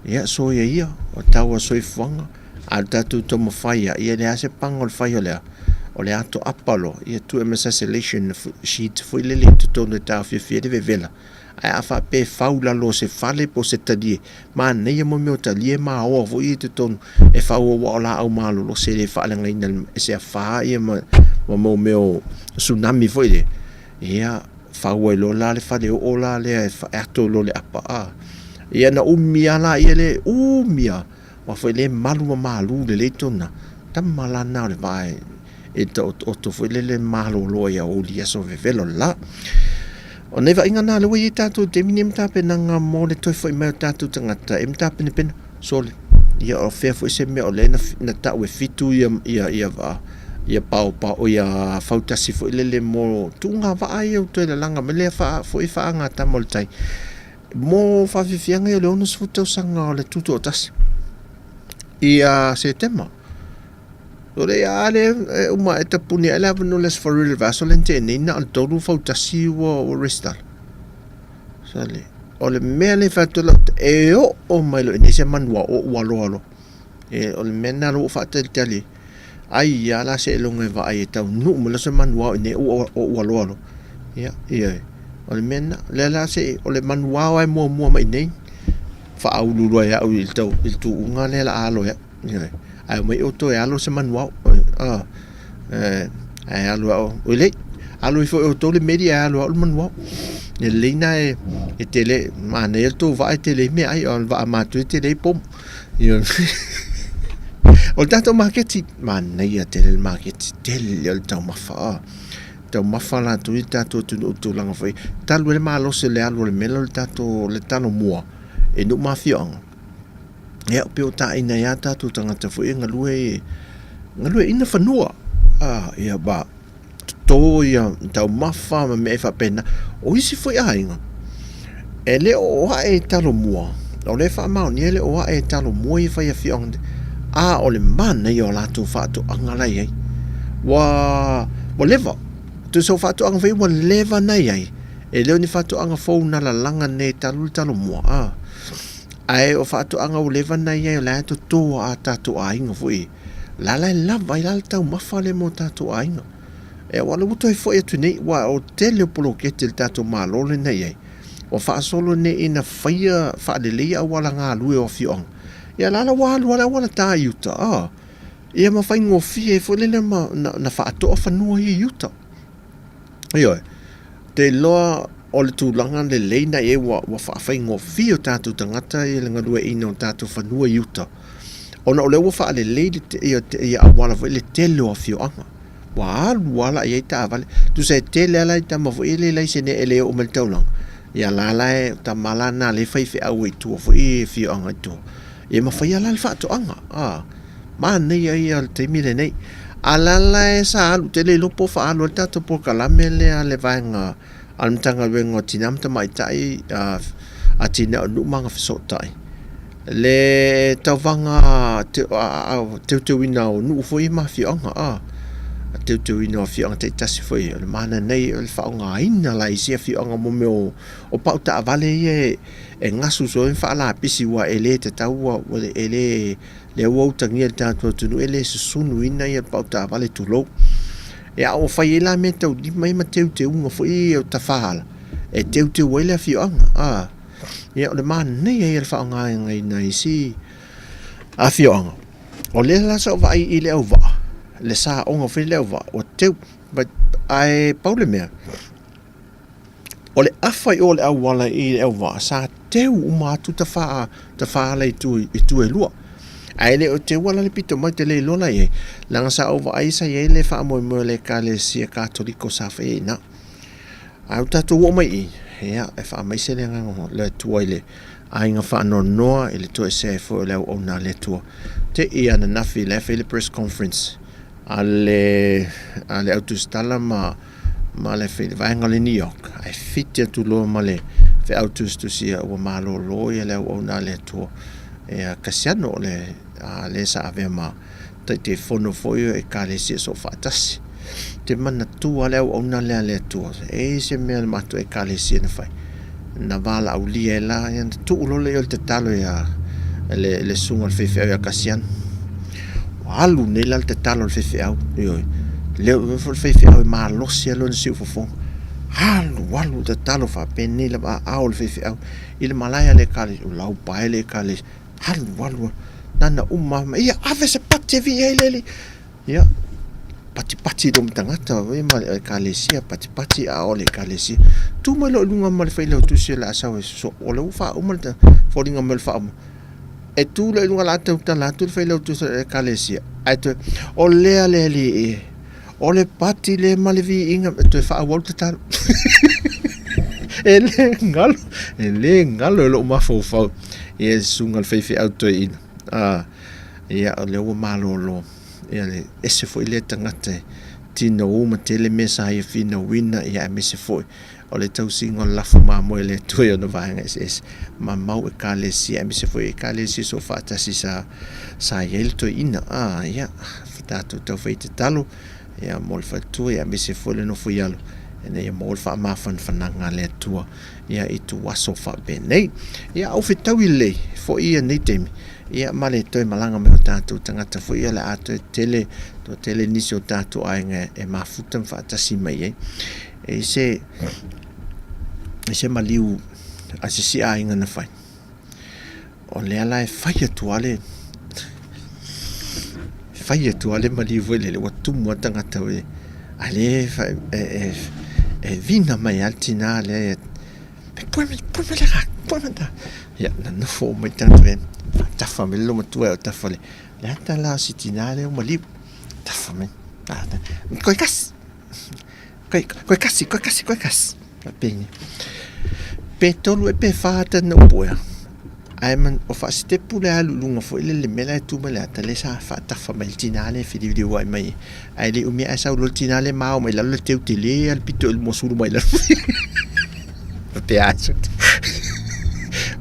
ia, soia ia, o le tau o le soifuaga, a o le tatou taumafai lava, ia e leai lava se paga o le fai o le a? O le ato apa loa, ia tuu ai ma se isolation sheet foi lele i totonu e taofiofia ai le vevela. Ae a faapea e fau i lalo o se fale po o se talie, manaia mo mea o talie ma aoa foi ia i totonu e fau aua o laau malolosi e le faaleagaina e se afa ia ma mo mea o tsunami foi lea. Ia, fau ai loa la le fale oo la lea e ato loa le apa a. Ia na umi lava laia lea, umi lava, aua foi lea e malu ma malu lelei tona tama la na o le vaa e taotooto foi lele malolo ai aoauli i aso vevela o le la. O nai vaaiga na lea ua i ai tatou i le taimi nei ma tapenaga mo le toe foi mai o tatou tagata e matapenapena. Sole, ia o fea foi se mea o lea na tau e fitu ia, ia, ia vaa, ia paopao, ia fautasi foi lele mo tuuga vaa ia ua toe lalaga mai lea faa, foi faagatama o le tai. Mo faafiafiaga ia o le 60 tausaga o le Tutoatasi ia Setema. O le a le e uma e tapuni ai le avanoa i le Aso Faraile o le vaiaso lea na tea nei, na o le tolu fautasi ua resitala. Sale, o le mea lea e fai atu ai lau tala, e oo mai loa i inei se manuao ua aloa loa. E, o le mea lena ua ou faatalitali ai. Ai lava la seiloga e vaai e taunuu mai loa se manuao i inei o ou aloa loa. Ia, ioe, o le mea lena. O lea la se o le manuao lava e muamua mai i inei, faaulu loa e au i le tuuga lea o le a alo ai au. Ioe. Ae omai outou e alo se manuao. Ae alo au, oi lei, alo ifo e outou le meli ae alo au le manuao. E lelei na e tele, manaia le tou vaa e tele ai meaai, a o le vaa matou e tele ai pomu. Ioe. O le tatou maketi, manaia tele le maketi, tele o le taumafa. Taumafa latou i le tatou atunuu i le tulaga foi, talu ai le malosi o le alu o le mea lea o le tatou, le Talomua i nuu ma afioaga. Ia, pei ua taina ai lava tatou tagata foi ia e galue, galueaiina fanua, ia ma toto ia taumafa ma mea faapena. O isi foi aiga, e le o ae i Talomua, o lea e faamaonia e le o ae i Talomua ia fai afioaga nei, a o le manaia o latou faatoaga la e i ai. Ua leva, tusa o faatoaga foi ua leva ona i ai, e le o ni faatoaga fou na lalaga nei talu le Talomua. Ae o faatoaga ua leva ona i ai o la e toto a tatou aiga foi. O la la e lava ai la le taumafa lea mo tatou aiga. E aua o lea ua toe foi atu nei, aua o le tele o poloketi a le tatou Malo lea na i ai, ua faasolo nei ina faia faaleleia auala galue o afioaga. Ia la la ua alu lava le auala ta i uta, a, ia ma faigofie ai foi lele ma na faatoa fanua ia i uta. Ioe, ou te iloa o le tulaga lelei na i ai ua, ua faafaigofie o tatou tagata i le galueaiina o tatou fanua i uta, ona o lea ua faalelei le, ia, ia auala foi le tele o afioaga. Ua alu lava la i ai taavale. Tusa e tele lava la i tama foi e le laisene e le oo mai i le taulaga, ia la la e, o tama la na lea e faifeau ai i tua foi i afioaga i tua. Ia ma faia la le faatoaga, a. Manaia ia o le taimi lenei. A la la e sa alu, ou te le iloa po o faaalu ai le tatou polokalame lea a le vaega a le Matagaluega o Tina ma Tamaitai, Atinae o Nuu ma Agafesootai, le tauvaga teuteuina o nuu foi ia ma afioaga, a, teuteuina o afioaga taitasi foi. O le manaia o le faaaogaina la e isi afioaga mo mea o pau taavale ia e gasu solo ma faalapisi aua e le tatau, e le lea ua utagia e le tatou atunuu e le susunuina ia pau taavale tulou. Ia a ua fai ai la mea taulima ia ma teuteuga foi ia o tafaala e teuteu ai le afioaga. A, ia o le manaia ia o le faaaogaina e isi afioaga. O lea la sa ou vaai i le auvaa, le saoga foi le auvaa ua teu, ae pau le mea, O le afa i o le auala i le auvaa, sa teu uma atu tafa, tafaala i tu, i tu e lua. Ae le o teua la le pito mai, te le iloa la i ai, leaga sa ou vaai sa i ai le faamoemoe o le Ekalesia Katoliko sa faia i ina. Ae ua tatou oo mai i i, ia, e faamaise le agaga o le Atua i le aiga faanoanoa i le toesea ai foi o le auauna a le Atua. Te i ananafi la e fai le press conference a le, a le autusitala ma ma le vaega o le New York, ae fiti atu loa ma le feau tusitusi ia ua malolo ia le auauna a le Atua ia Kasiano o le a le sa avea ma Taitaifono foi o Ekalesia Soofaatasi. Te manatua le auauna lea a le Atua, e i se mea le matou Ekalesia na fai, na valaaulia ai la, ia na tuu loa lea o le tatalo ia le, le susuga i le faifeau ia Kasiano. Ua alu nei la le tatalo a le faifeau, ioe, lea foi le faifeau e malosi lava lona siufofoga. Alu alu le tatalo faapenei lava aao o le faifeau i le malae a le ekalesia, ua laupae le ekalesia, alu alu, na ona uma lava, ia ave se pati e vii ai le alii. Ia, patipati loa ma tagata ma le ekalesia, patipati a o le ekalesia. Tu mai loa i luga ma le failautusi o le a sau e sosoo, o lea ua faauma le foliga mai o le faauma. E tu loa i luga o le a tautala atu le failautusi o le ekalesia, ae toe, o lea le alii e, o le pati lea ma le viiga, e toe faaauau le tatalo. E le galo, e le galo i lou mafaufau ia le susuga i le faifeau toeaina. Ah, ia, o lea ua malolo. Ia le ese foi lea tagata e tinou ma tele mea sa ia finauina, ia aemaise foi o le tausiga o le lafo mamoe a le Atua i ona vaega eseese ma mau ekalesia, aemaise foi ekalesia soofaatasi sa sa i ai le toeaina. A, ia, tatou tau fai tatalo ia mo le faletua, ia aemaise foi le nofo i alo ina ia maua le faamafanafanaga a le Atua ia i tuaso faapenei. Ia au fetaui lelei foi ia nei taimi Ia ma le toe malaga mai o tatou tagata foi ia o le a toe tele, toe tele nisi o tatou aiga e mafuta ma faatasi mai ai. E i se, i se maliu a se isi aiga na fai, o lea la e fai atu lava le, fai atu lava le maliu foi lele, ua tumu lava tagata, a lea e, e vina mai lava le tina lea Ia, na nofo uma i tagata e tafa mai le loomatua e o tafa le le ata la o si tinā lea ua maliu. Tafa mai. Koe kasi. Koe, koe kasi, koe kasi, koe kasi. Faapeni. Pe tolu e pe whā tana upu ea. Ae man, o whaasitepu le alu lunga foi le le mea la e tu mai le ata le sa whaatafa mai le tinā le whiriwhiri wai mai. Ae le umi ae sau loa le tina lea ma ao mai lalo le teu tele a le pito i le mua sulu mai lalo. Faapea atu.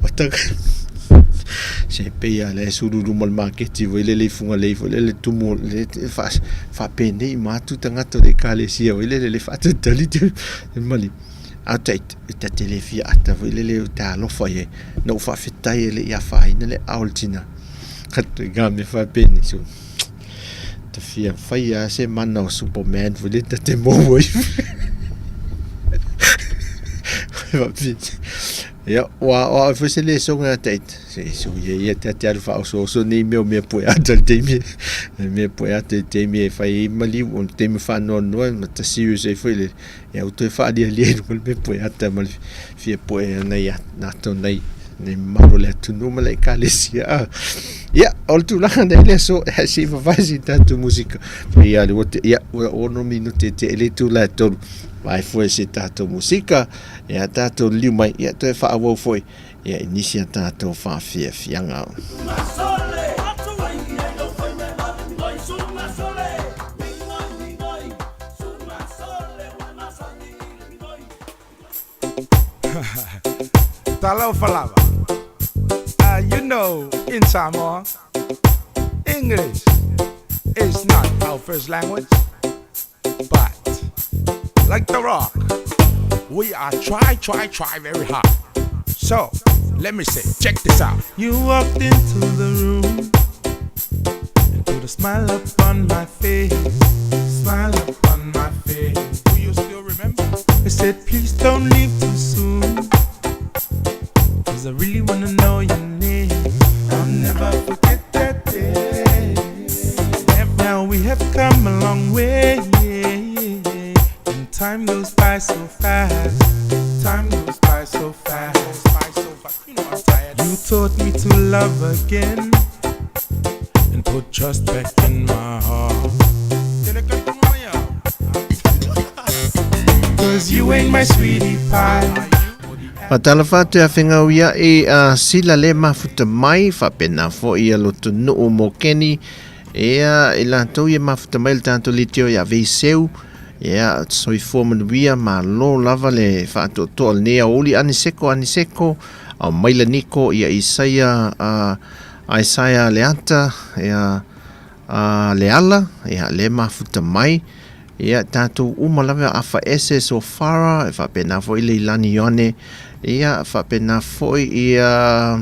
O taka se pei a le sulu luma le maketi foi lele i Fugalei foi lele tumu le faapenei ma atu tagata o le ekalesia foi lele le faatalitali te mali. A ta ta te le fia ata foi lele o ta alofa i ai. Na ou faafetai e le i afaina le ao o le tina. Ka te ga me fa peni so. Ta fia fai a se mana o Superman foi le ta te mou ai. Ia, ua o au foi se lesoga ia te se so ia ia te te alu faaosooso nei mea o mea pueata i le taimi le mea pueata i le taimi e fai ai maliu o le taimi faanoanoa ma ta serious ai foi le ia ua toe faalialia i luga le mea pueata ma le fia pue nai latou nei nei mamalu o le atunuu ma le ekalesia a ia o le tulaga nei le aso se i vavae si tatou musika ia le ua te ia ua ono minute te le itula e tolu vae foi se tatou musika ia tatou liliu mai ia toe faaauau foi ia i nisi a tatou faafiafiaga. Talofa lava. You know, in Samoa, English is not our first language, but like The Rock, we are try, try, try very hard. So, let me say, check this out. You walked into the room and put a smile upon my face, smile upon my face. Do you still remember? I said, please don't leave too soon. Cause I really wanna know your name. I'll never forget that day. Now we have come a long way. And time goes by so fast. Time goes by so fast. By so fast. You know I'm tired. You taught me to love again and put trust back in my heart. Cause you ain't my sweetie pie. Faatalofa atu ia Fegauiaʻi a Sila le mafuta mai, faapena foi ia Lotonuu Mokeni, ia i latou ia mafuta mai le tatou litio ia Veiseu, ia soifua manuia, malo lava le faatoatoa o lenei aoauli Aniseko Aniseko, au maila Niko ia Isaia a Isaia Leata, ia a Leala, ia le mafuta mai, ia tatou uma lava Afa Ese Sofara, e faapena foi Leilani Ioane, ia faapena foi ia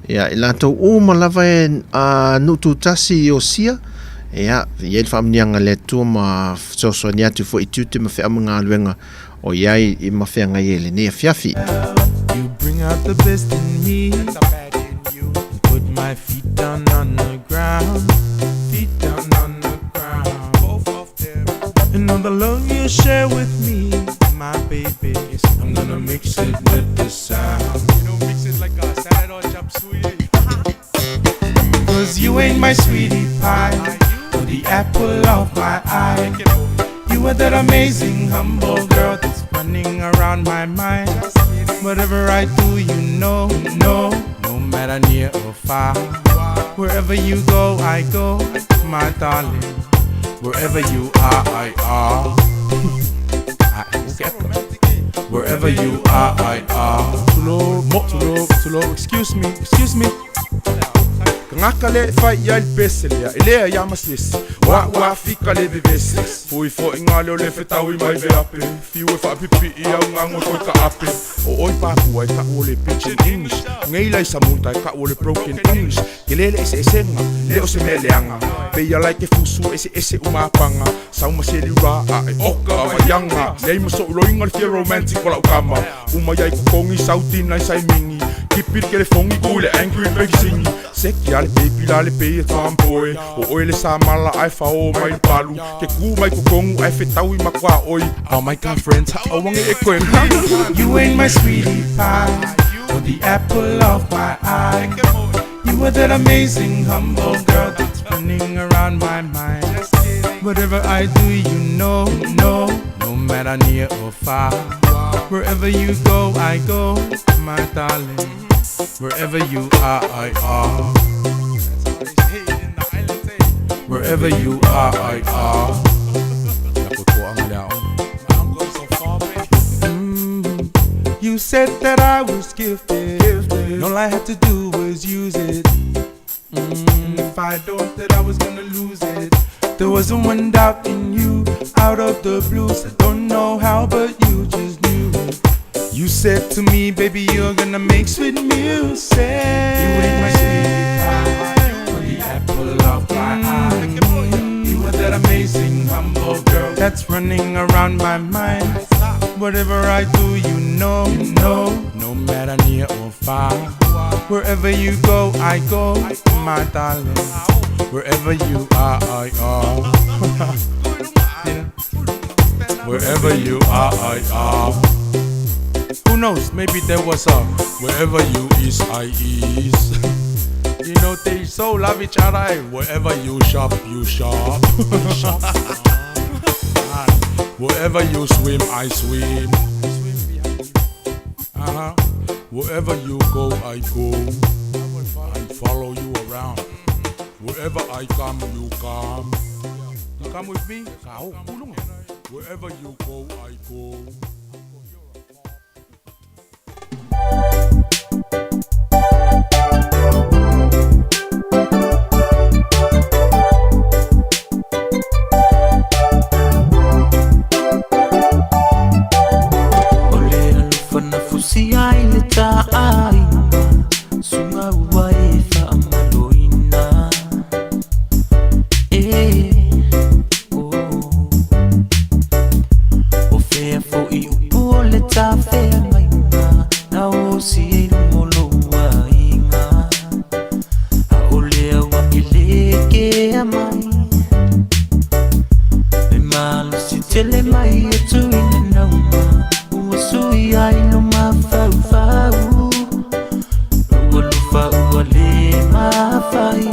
ia i latou uma lava e a nuu tutasi i Osia, ia i ai le faamanuiaga a le Atua ma fesoasoani atu foi i tiute ma feau ma galuega o i ai i ma feagai ai i lenei afiafi. You bring out the best in me and put my feet down on the ground. Feet down on the ground. Both of them. And all the love you share with me, my baby. I'm gonna mix it with the sound. You know, mix it like a salad or chop suey. Cause you ain't my sweetie pie, or the apple of my eye. You are that amazing, humble girl that's running around my mind. Whatever I do, you know, no, no matter near or far. Wherever you go, I go, my darling. Wherever you are, I are. Wherever you are, I are. Tulo, tulo, tulo, excuse me, excuse me. Gaka le fai ia le pese lea e lea ia ma sesi Wa wa fika le vevesi Fui fo inga leo le fetaui mai ve ape Fiu e faapipii au ngango toi ka ape O oi papua e ka o le pidgin English Ngei lai samunta e ka o le broken English Ke lele ese esenga le o se mea leaga Peia lai ke fusu ese ese umapanga Sau ma seli ra a e oka vaianga Nei ma sou loinga le fia romantic o lau kama Uma iai kokongi sau tina i sai mingi Kipi le kelefongi ku i le angry baby singi Seki a le baby la le pei e tomboy O oe le samala ae fao mai le palu Ke ku mai kokongu ae fetaui ma kua oi All my girlfriends ha'auange e koe You ain't my sweetie pie Or the apple of my eye You are that amazing humble girl That's running around my mind Whatever I do you know, no No matter near or far Wherever you go, I go, my darling Wherever you are, I are Wherever you are, I are. You said that I was gifted. And all I had to do was use it. And if I don't, that I was gonna lose it. There wasn't one doubt in you. Out of the blues, I don't know how, but you just knew it. You said to me, baby, you're gonna make sweet music. You ain't my sweetie pie, you were the apple of my eye. You were that amazing, humble girl that's running around my mind. Whatever I do, you know, you know, no matter near or far. Wherever you go, I go, my darling. Wherever you are, I are. Yeah. Wherever you are, I are. Who knows? Maybe there was a wherever you is, I is. You know, they so love each other. Eh? Wherever you shop, you shop. Wherever you swim, I swim. Uh-huh. Wherever you go, I go. I follow you around. Wherever I come, you come. You come with me? Wherever you go, I go. O le alofa na fusi ai le tā'aiga Suga ua e faamaloina E o O fea fo'i upu o le tafeagaiga Na osi ai luga o lou aiga A o lea ua e lē kea mai Le malosi tele mai e tuina nauma Ua sui ai lo mafaufau Ua lufa ua le mafai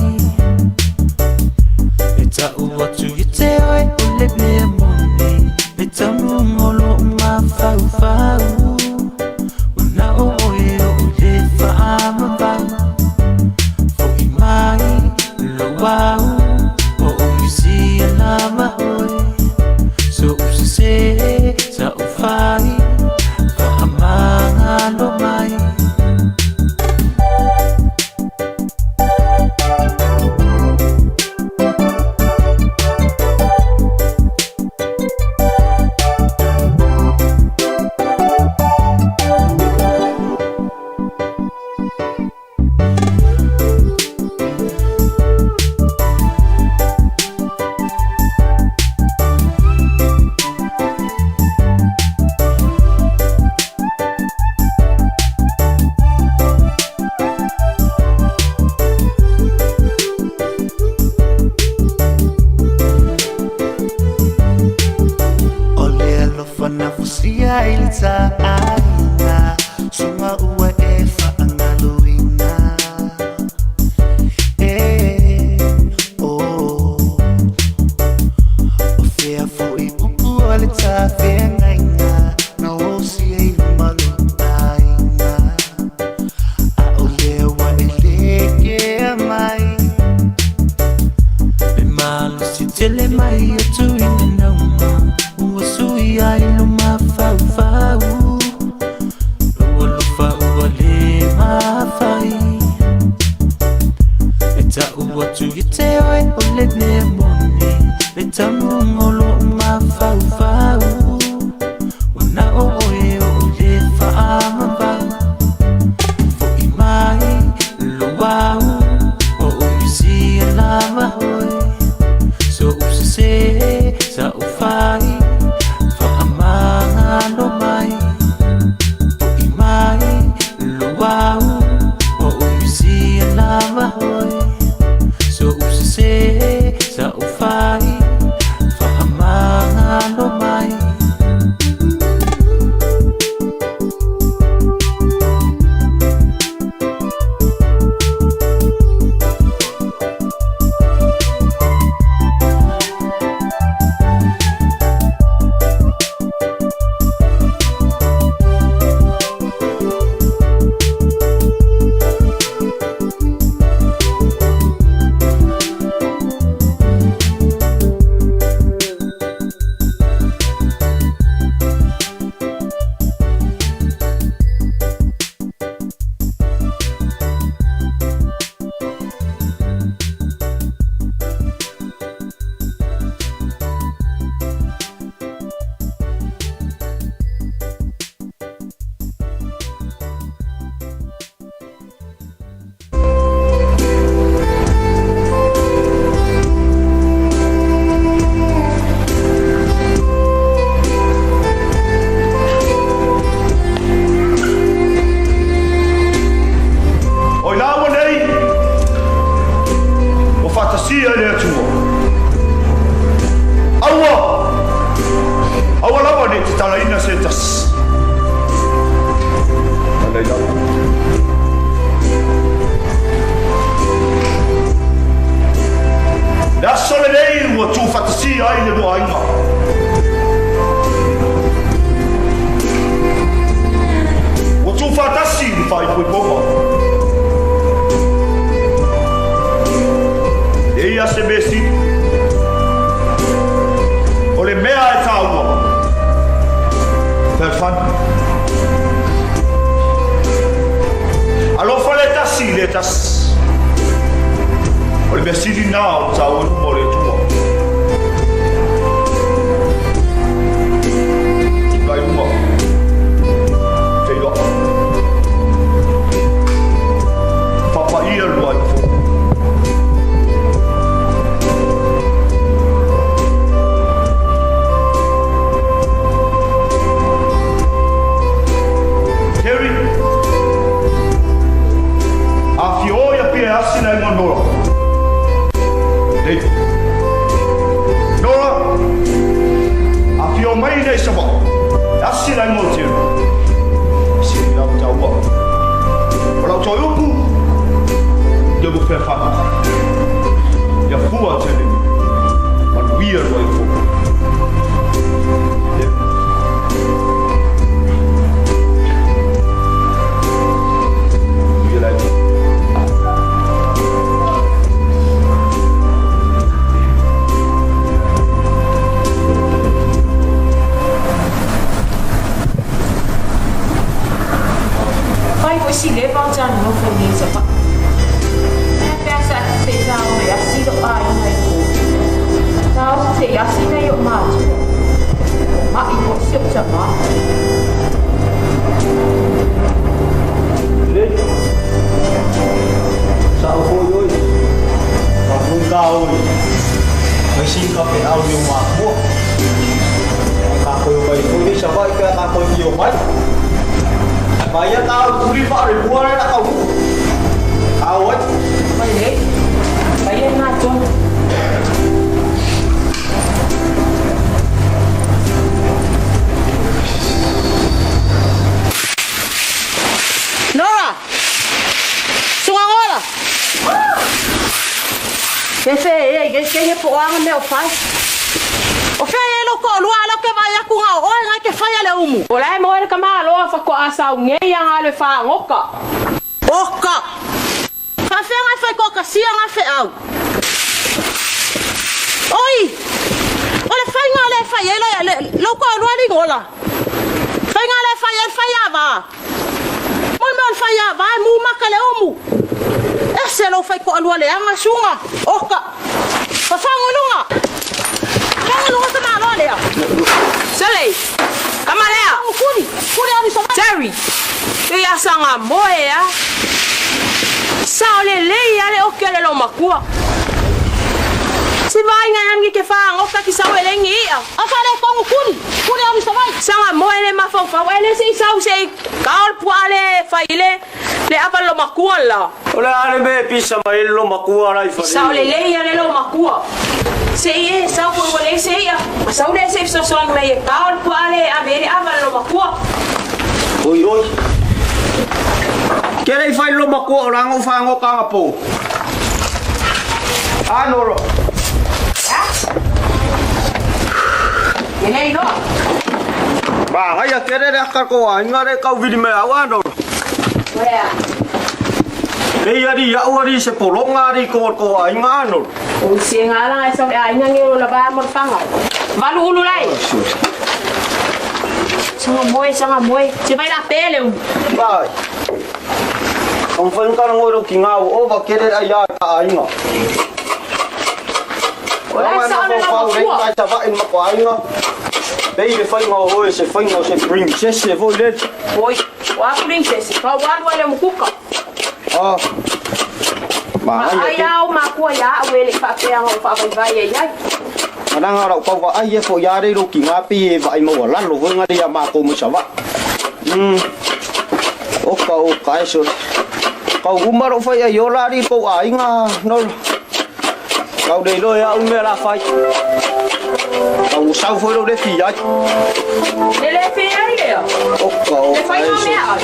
E ta'u atu i te oe o le mea moni Le taunuuga o lo'u mafaufau Ua na o oe. i Fuifoma. E ia se mea sili. O le mea e tāua. Fealofani. Alofa le tasi i le tasi. O le mea sili na o le tāua i luma o le Atua. Tulai luma. Feiloai. Faapaia le lua aiga fou. Terry, a fia o ia pia e asi le aiga o Nora. Lei. Nora, a fia o mai nei Savaii, e asi le aiga o Terry. Sili lau taua. O lau toe upu, ia ua fealofani. Ia fua tele. Manuia le aiga fou. Yeah. Manuia le aiga. Fai foi si leva o tana nofo ni sa pa. E pea sa te tau me asi lo ai ngai ko. Tau se te asi nei o mātua. Ma i mo si o tama. Lei. Sa o foi oi. Ka fui ka oi. Mai sin ka pe au ni o mākua. Ka koe o mai foi nei sa vai ka ka koe ki o mai. Mai ia tau turi whaare mua re na kau. Ka oi. Mai nei. Mai e ngā tonu. Nora! Sugagola! Ke fe e ke ke he po anga me o fai. O fe e lo ko lua lo ke vai aku nga o nga ke fai ale umu. O lai mo ele ka malo fa ko asa nge ya nga le fa ngoka. Oka. Fa fe nga fai ko ka sia nga fe au. Oi. O le fai nga le fai e le lo ko lua ni ngola. Fai nga le fai e fai ava. Mo me o fai ava mu maka le umu. Ese lo fai ko lua le anga sunga. Oka. Fa fa ngulunga. Fa ngulunga sa malo le. Sele. Kamalea. Kuri, kuri ari sa Terry. Te ya sanga moe ya. Sa o le lei ale o ke le lo makua. Si vai nga ngi ke fa ngoka ki sa wele ngi ia. Afa le kongu kuri, kuri ari sa vai. Sanga moe le mafau fau ele se sau se kaol puale fa ile le ava lo makua la. O le ale me pisa mai lo makua rai fa. Sa o le lei ale lo makua. Se e sa ko wele se ia. Sa le se so so me e kaol puale a vere ava lo makua. Oi oi. Ke rei fai lo makua o rango whango ka ngapo. A Nora. Ele no. Ba ngai a kere re aka ko a inga re kau vili me au a Nora. Wea. Nei ari au ari se polonga ari ko ko a inga a Nora. O se ngala ai sa ai nga ngelo la ba mo fanga. Valu ulu lai. Sanga moe, sanga moe. Se vai la pele um. Vai. Ang whai ngara ngoro ki ngā o va kere ai a ka a inga. O lai sa ole la makua. Kai sa vai ma ko a inga. Pei le whai ngā oe se whai ngā se princess e voi le. Oi, wa princess. Ka wa wa le mukuka. Ah. Ma Ma ai ai au makua ya wele fa pe anga fa vai vai ai ai. Ananga rau kau wa ai e fo ia re ro ki ngā pi e vai maua lalo voi ngā ria mā ko mo sa wa. O ka o ka e so. Kau umaro whai ai o lari ko a inga no. Kau de lo ia ume la whai. Kau sau foi lo le fi ai. Le le fi ai le. O ka o Le ka fai e ngā so. mea ai.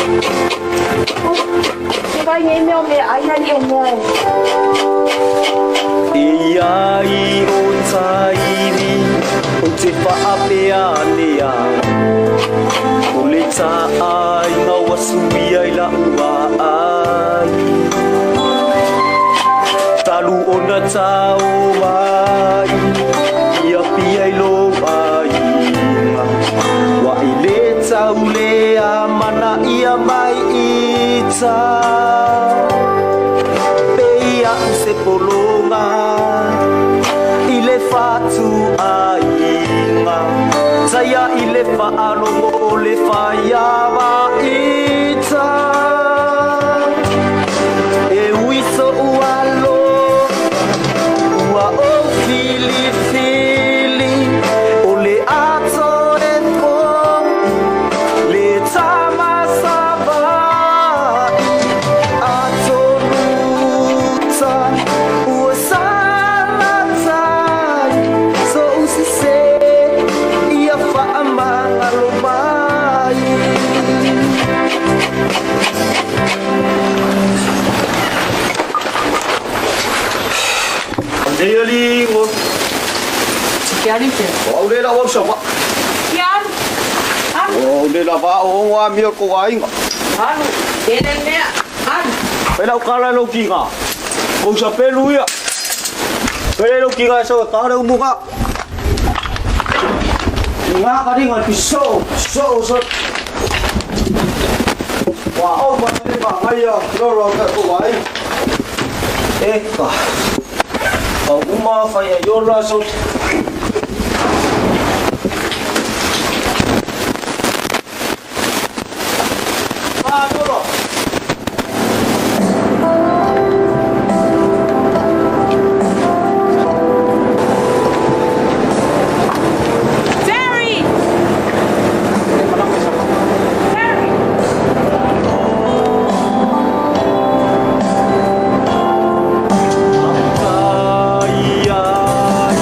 Se vai ngai mea o mea ai na li o mea. Ia i o tairi o te whaapea nea. O le taaiga ua suia i la'u vaai talu ona tao mai ia pia i lou aiga ua i le taulea manaia mai ita pei a'u se pologa i le fatuaiga saia i le faalogo o le faiavaita e ui so'u alo ua ou filifili o le ato e fo'i le tamasava'i atonuta ua salatai so'u sesē ia fa'amagalo mai. Nei ali ngo. Ke alu te. O au le la wau sa wa. Ke alu. Alu. O le la va o ngo a mio ko ainga. Alu. Tele mea. Alu. Pe lau kala lau kinga. Ko sa pelu ia. Pe lau kinga sa ta le umunga. Nga ka ringa pi so so so. Wa o ma le ma ngai ia lo ro ka ko wai. E ka. Au uma whai a yora so. Ah, yora. Terry! Terry! Ai ai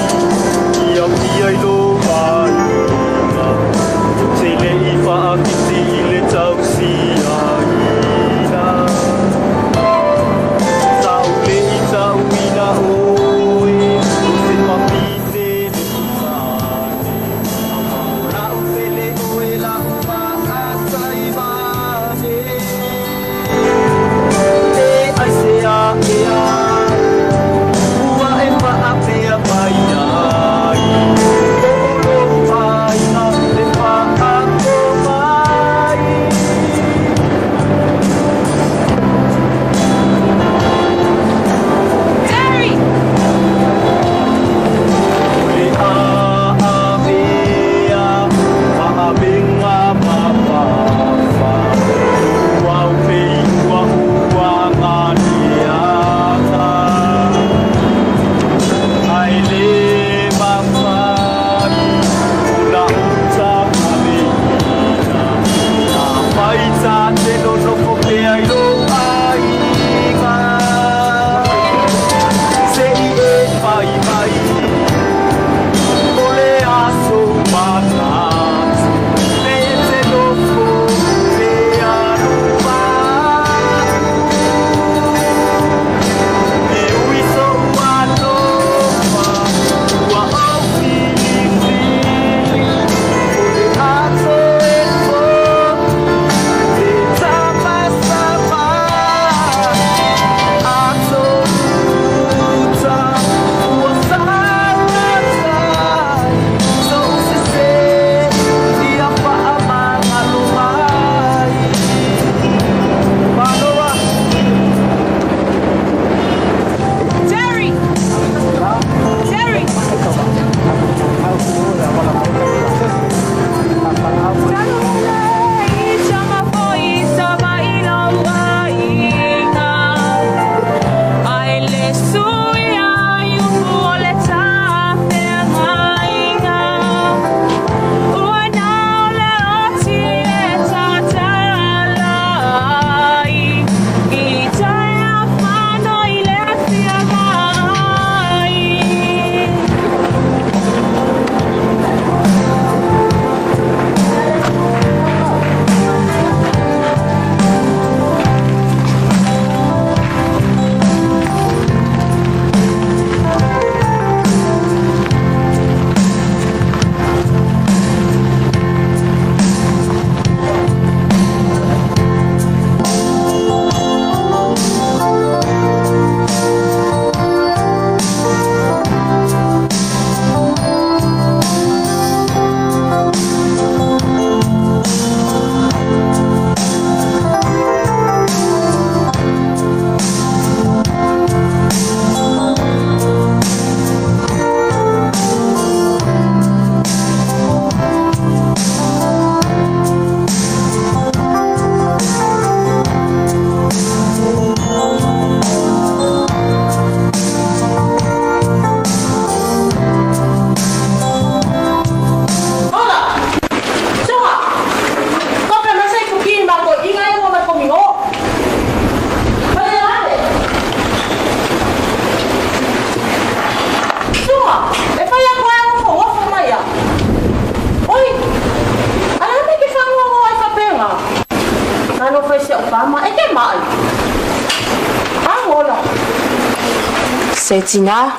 Se tinā.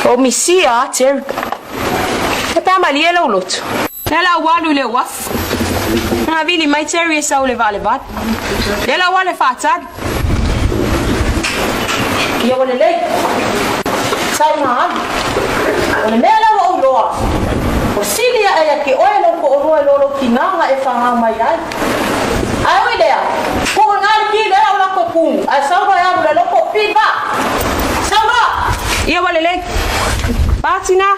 O misia a Terry. E pea malie lou loto. Lea la ua alu i le uafu. Na vili mai Terry e sau i le vaa a le vali. Lea la ua alu e faatali. Ia ua lelei. Sau ina alu. O le mea lea ua ou iloa, ua sili aʻe ia te oe lou toʻolua i lo lou tinā na e fanau mai ai. Ae ui lea, tuu i ina le ki lea o lako e kumu, ae sau loa e alu i le loko o pili vaa. Sau loa! Ia ua lelei. Pa tinā.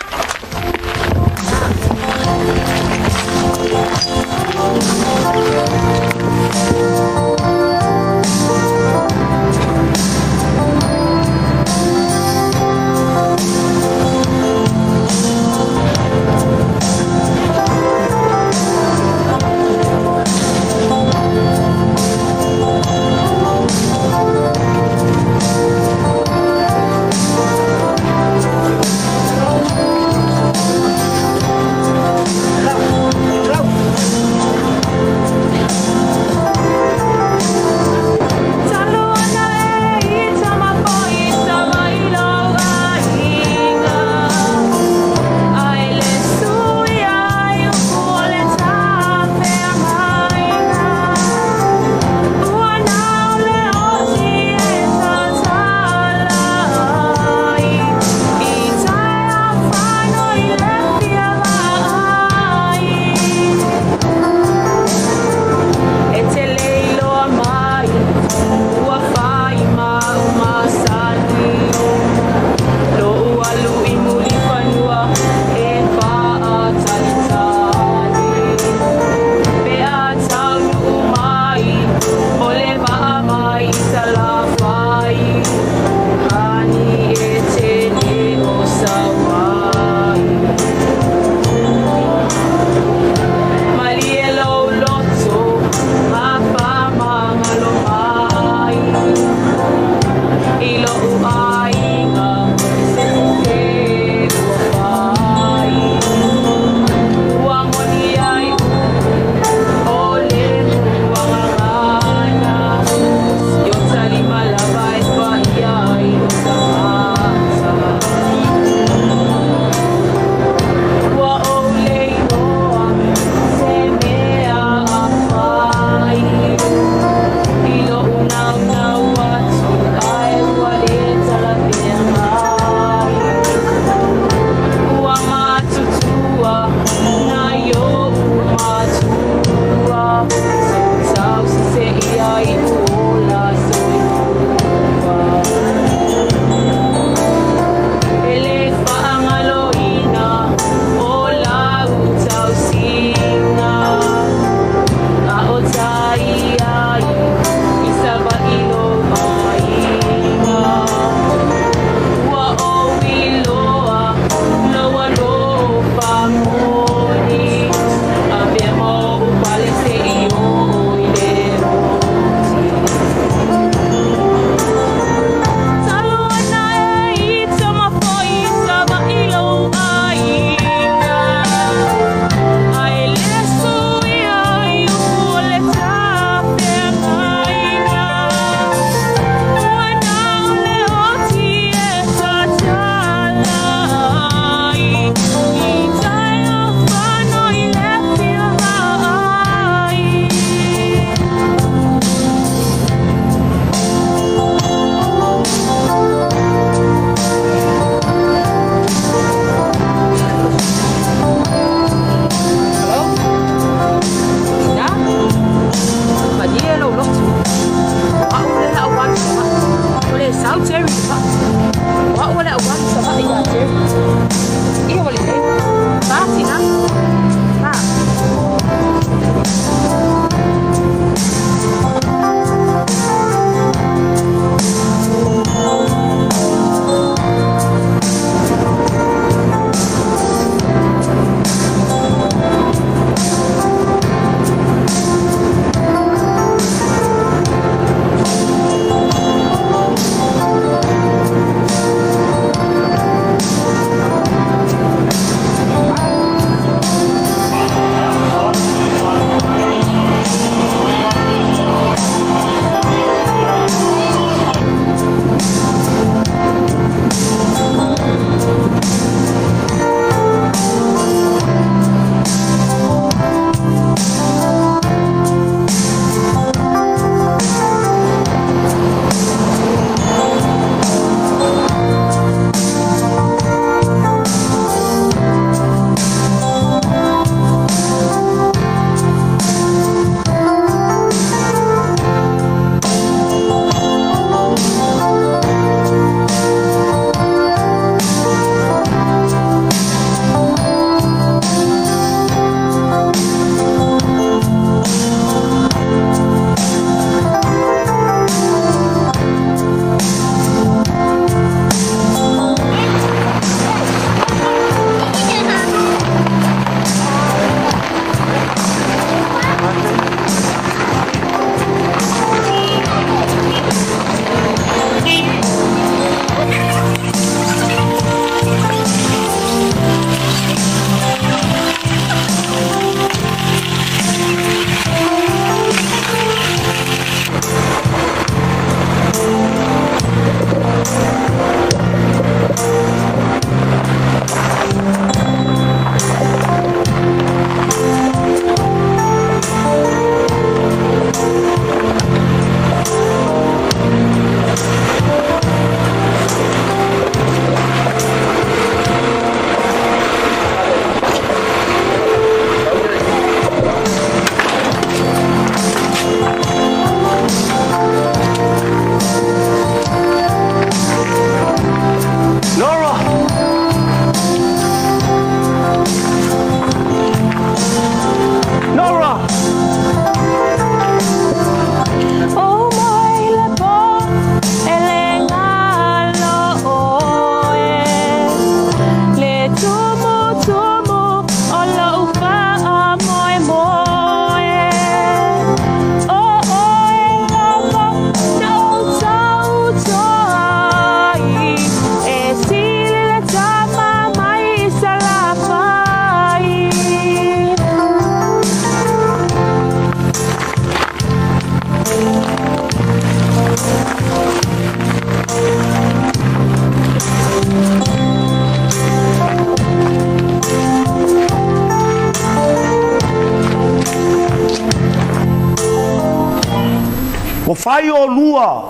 Fai olua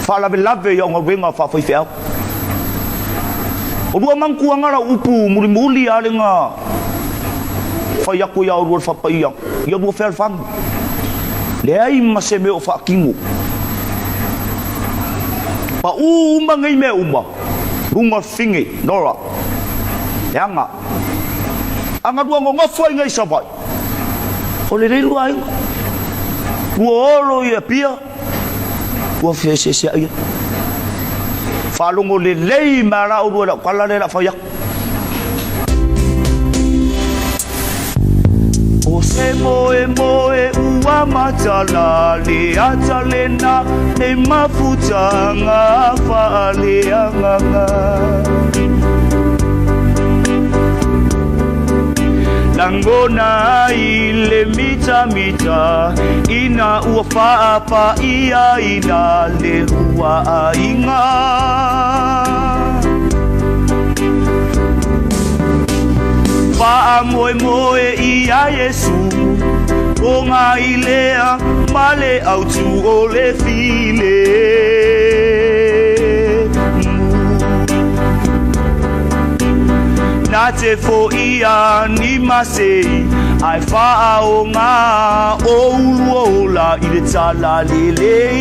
faalavelave i au galuega faafaifeau. O lua manatuaga lau upu mulimuli a lega fai atu ia olua le faapaia ia lua fealofani. Leai ma se mea o faatino. Pau uma nei mea uma luga o le fine Nora. Leaga. A na lua nonofo ai nei i Savaii, o lelei lua aiga. Ua olo i Apia, ua feeseeseai ai. Faalogo lelei mai la olua i lau tala lea o le a fai atu. O se moemoe ua matala le ata lena le mafutaga faaleagaga. Lagona ai le mitamita ina ua faapaiaina le lua aiga. Faamoemoe ia Iesu, o Gailea ma le autu o le filemu. Na te foia ni masei, ae faaoga o ulua ola i le talalelei.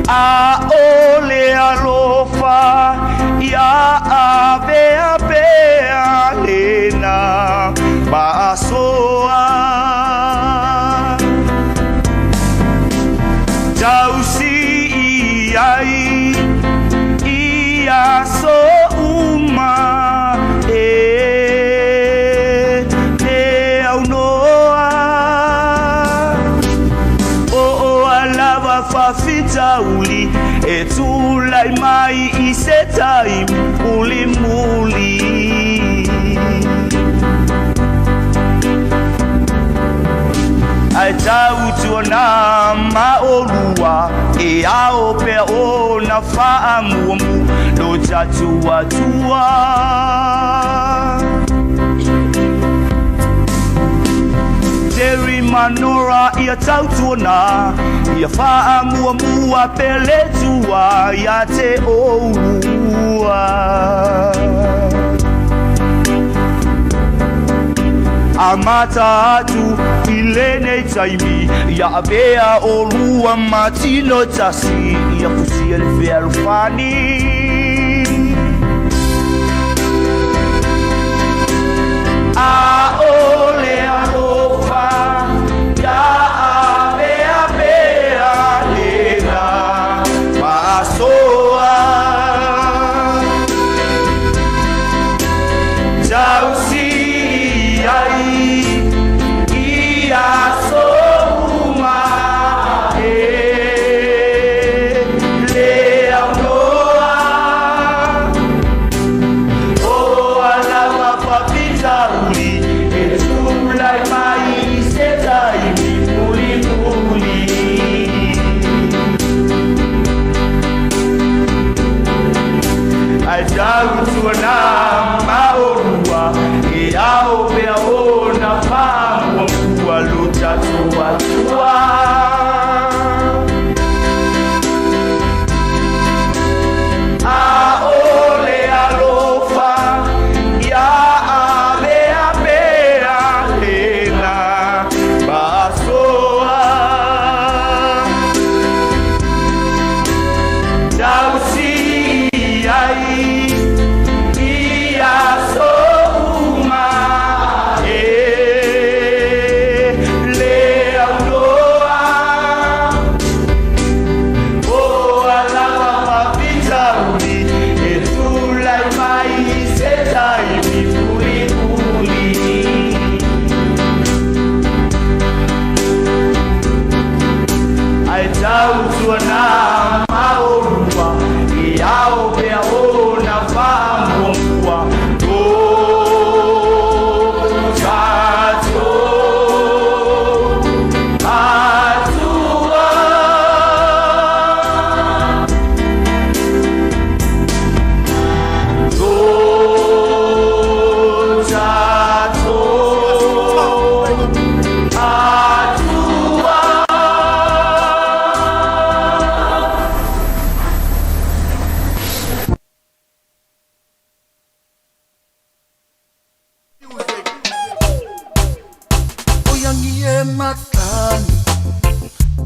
A o le alofa ia avea pea lena faasoa. Tausi i ai i aso uma e le aunoa. O a lava faafitauli e tulai mai i se taimi mulimuli. Ae tautuana ma olua e ao pea ona faamuamu lo tatou Atua. Terry Manora ia tautuana ia faamuamua pea le Atua ia te oulua. Amata atu i lenei taimi ia avea olua ma tino tasi ia fusia le fealofani. A o le alofa ia avea pea lena faasoa. Tausi ai i aso uma e le aunoa. O a lava faafitauli e Agiagi e matagi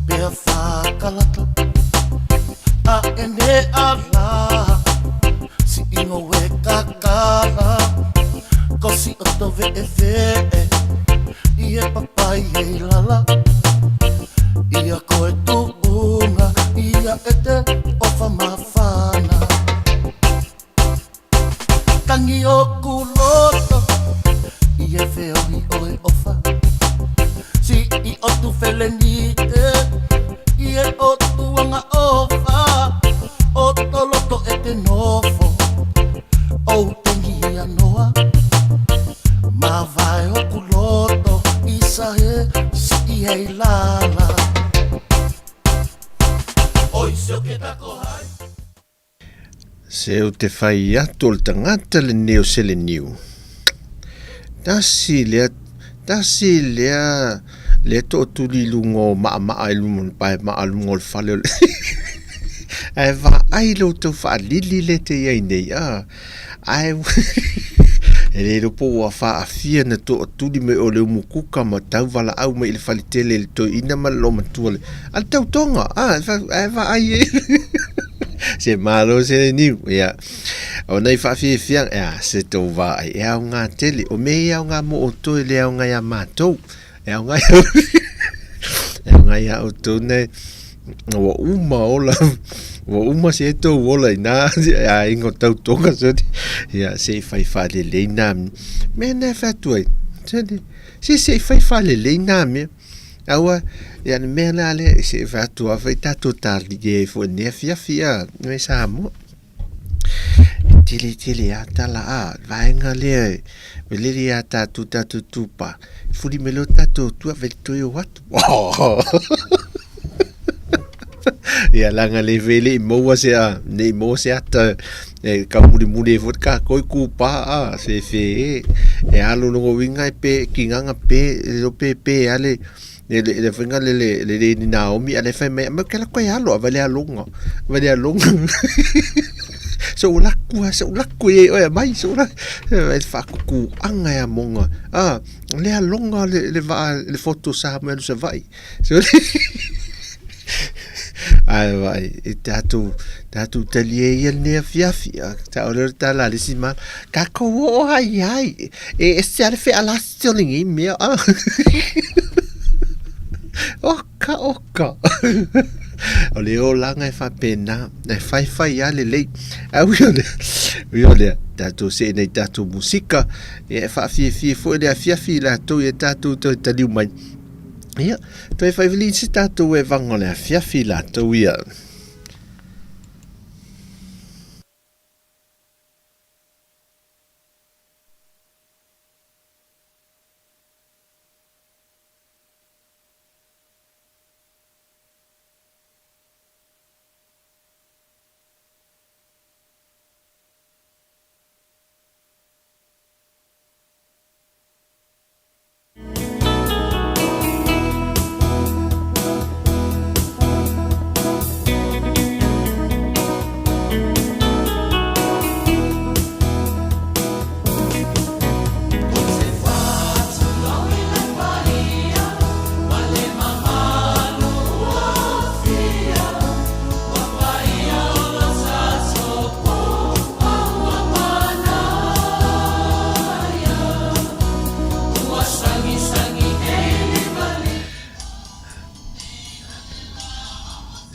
pea whakalata A ene ala si ingo e kakala Ko si o tove e ve I e papai e lala Ia koe tuunga Ia e te ofa mafana Tangi o kuloto I e feohi oe ofa Si i o tu felenite I e o tuanga ofa O toloto e te nofo O tengi ia noa Ma vai o kuloto Isa he si i hei lala Oi se o ke tako hai. Se o te fai atu o le tagata lenei o Seleniu. Tasi lea, tasi lea, lea tootuli i luga o maʻamaʻa i luma o le pae maa i luga o le fale o le ae vaai lo outou faalili lea te i ai nei a ae e le iloa po ua faaafia na tootuli mai o le umukuka ma tauvalaau mai i le faletele i le toeaina ma le loomatua le a le tautoga a ae vaai ai se malo se le niu ia o nei faafiafiaga ia se tou vaai e aoga tele o mea ia e aoga mo outou e le aoga iā matou e aoga e aoga iā outou nei ua uma ola ua uma se tou ola inā aiga o tautoga ia se i fai faalelei nā mea na e fai atu ai se se i fai faalelei nā mea Aua, ia le mea la lea, se i fai atu lava foi tatou talie ai foi i lenei afiafi a, me Samoa. E tele tele a tala a, le vaega lea e welele ia tatou tatou tupa, fuli mai loa tatou tua vele toe o atu. Ia leaga le fe le i maua se a, ne i maua se ata e kau mulimuli ai foi le kākou i kūpā a, se fe e, e alo logo uiga e pe kiganga pe, le lo pe pe a le, le, le, le faiga le, le, le, le ni Naomi a le fai mai, mai ke la koe alo, a vale alonga, vale alonga. So ua laku a, so ua laku e oe mai, so ua e whaakuku anga e a monga. Ah, le alonga le, le vaa, le foto sa mai alu Savaii. So, Ae vai, e tātou, tātou tali e ia nei afiafi, a ta ore ore tā la lisi ma, ka ko o ai ai, e e se are whea la se ole ngi mea, a. Oka, oka. O le olanga e whapena, e whai whai a le lei. A ui o lea, ui o lea, tātou se nei tātou musika, e whaafiefie fo e le afiafi i lātou i e tātou toi taliu mai. Ia, toe whai vili se tātou e vanga le afiafi lātou ia.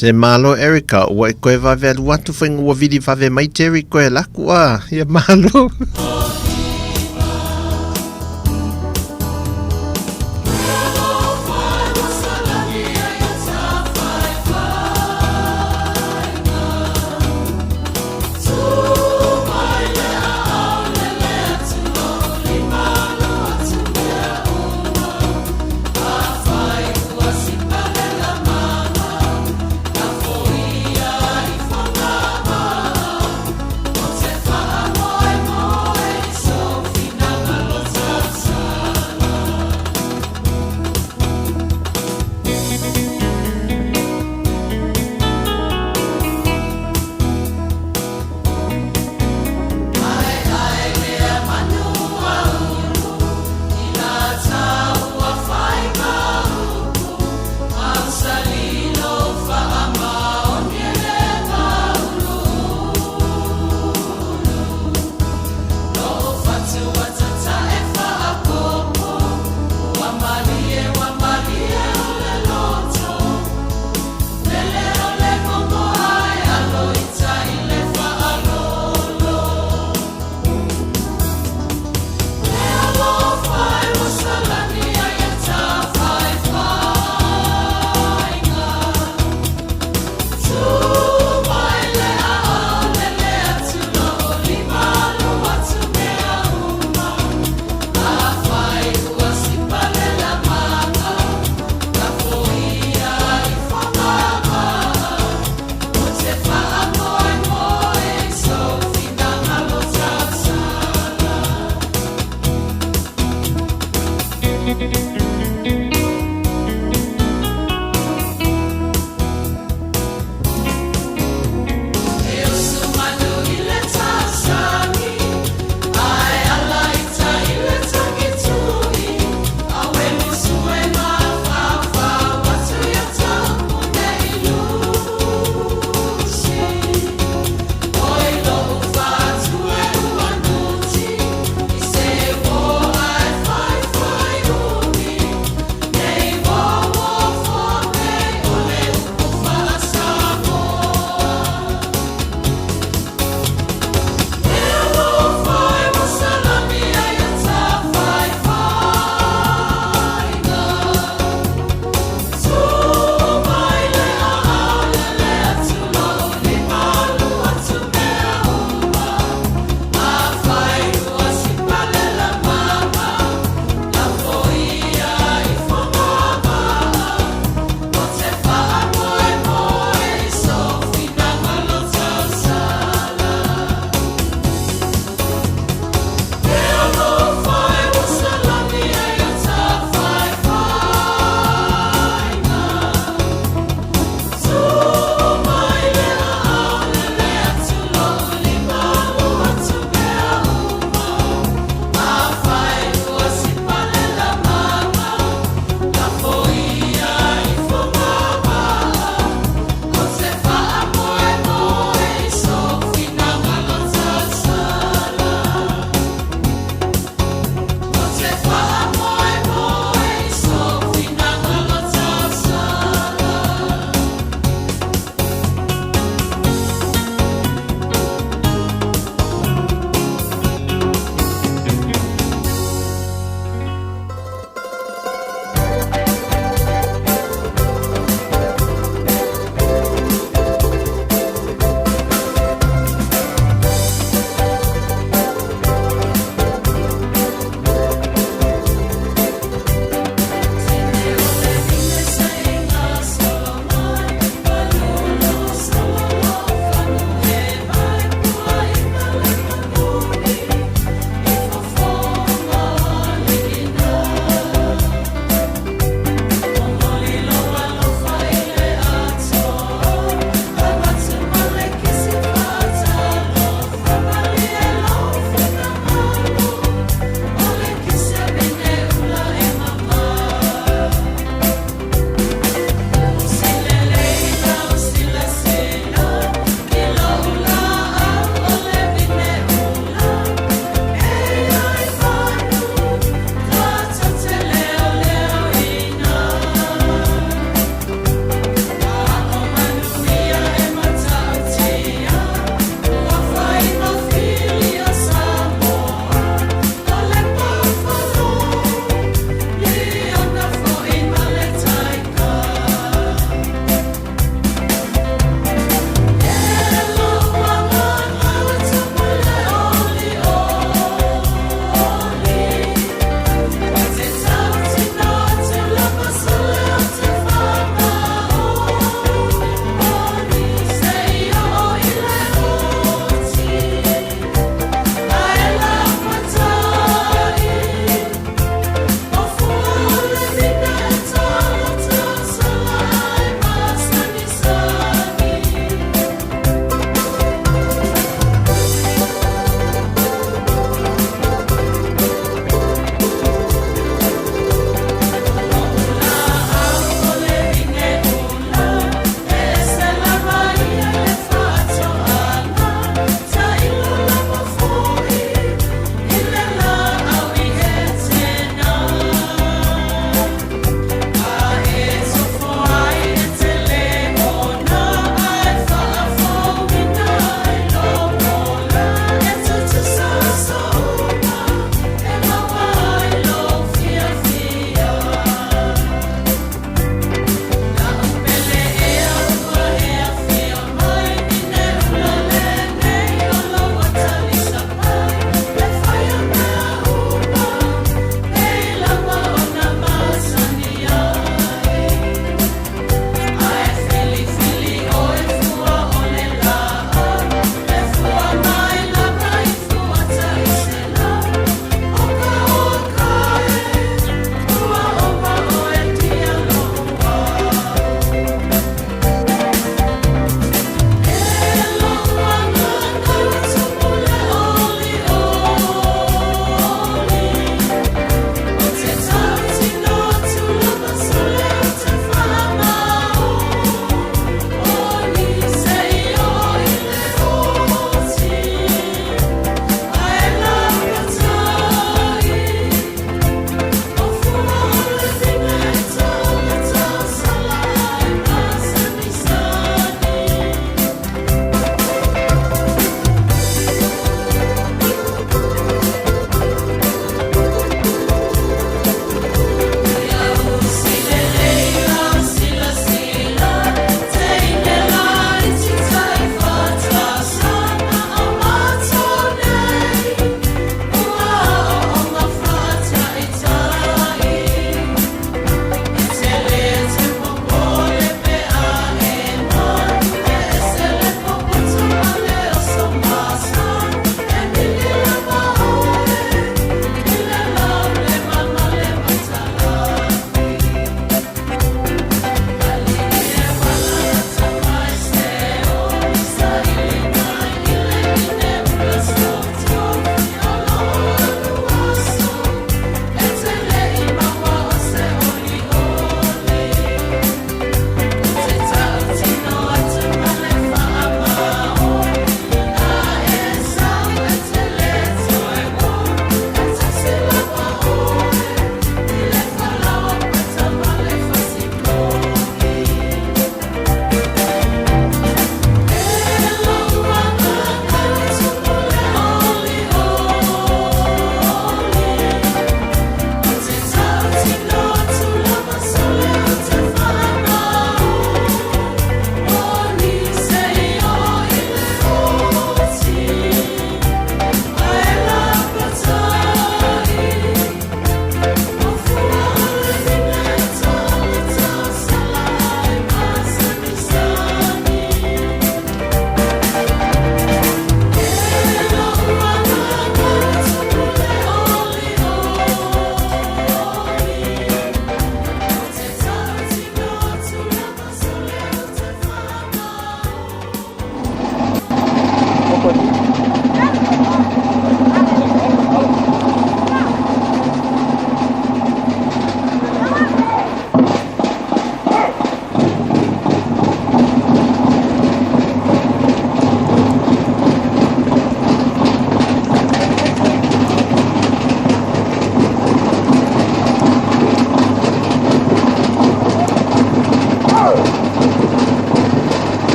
Se malo Erica, ua e koe vave alu atu whainga ua vili vave mai Terry koe laku a, ia malo.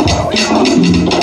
Ia.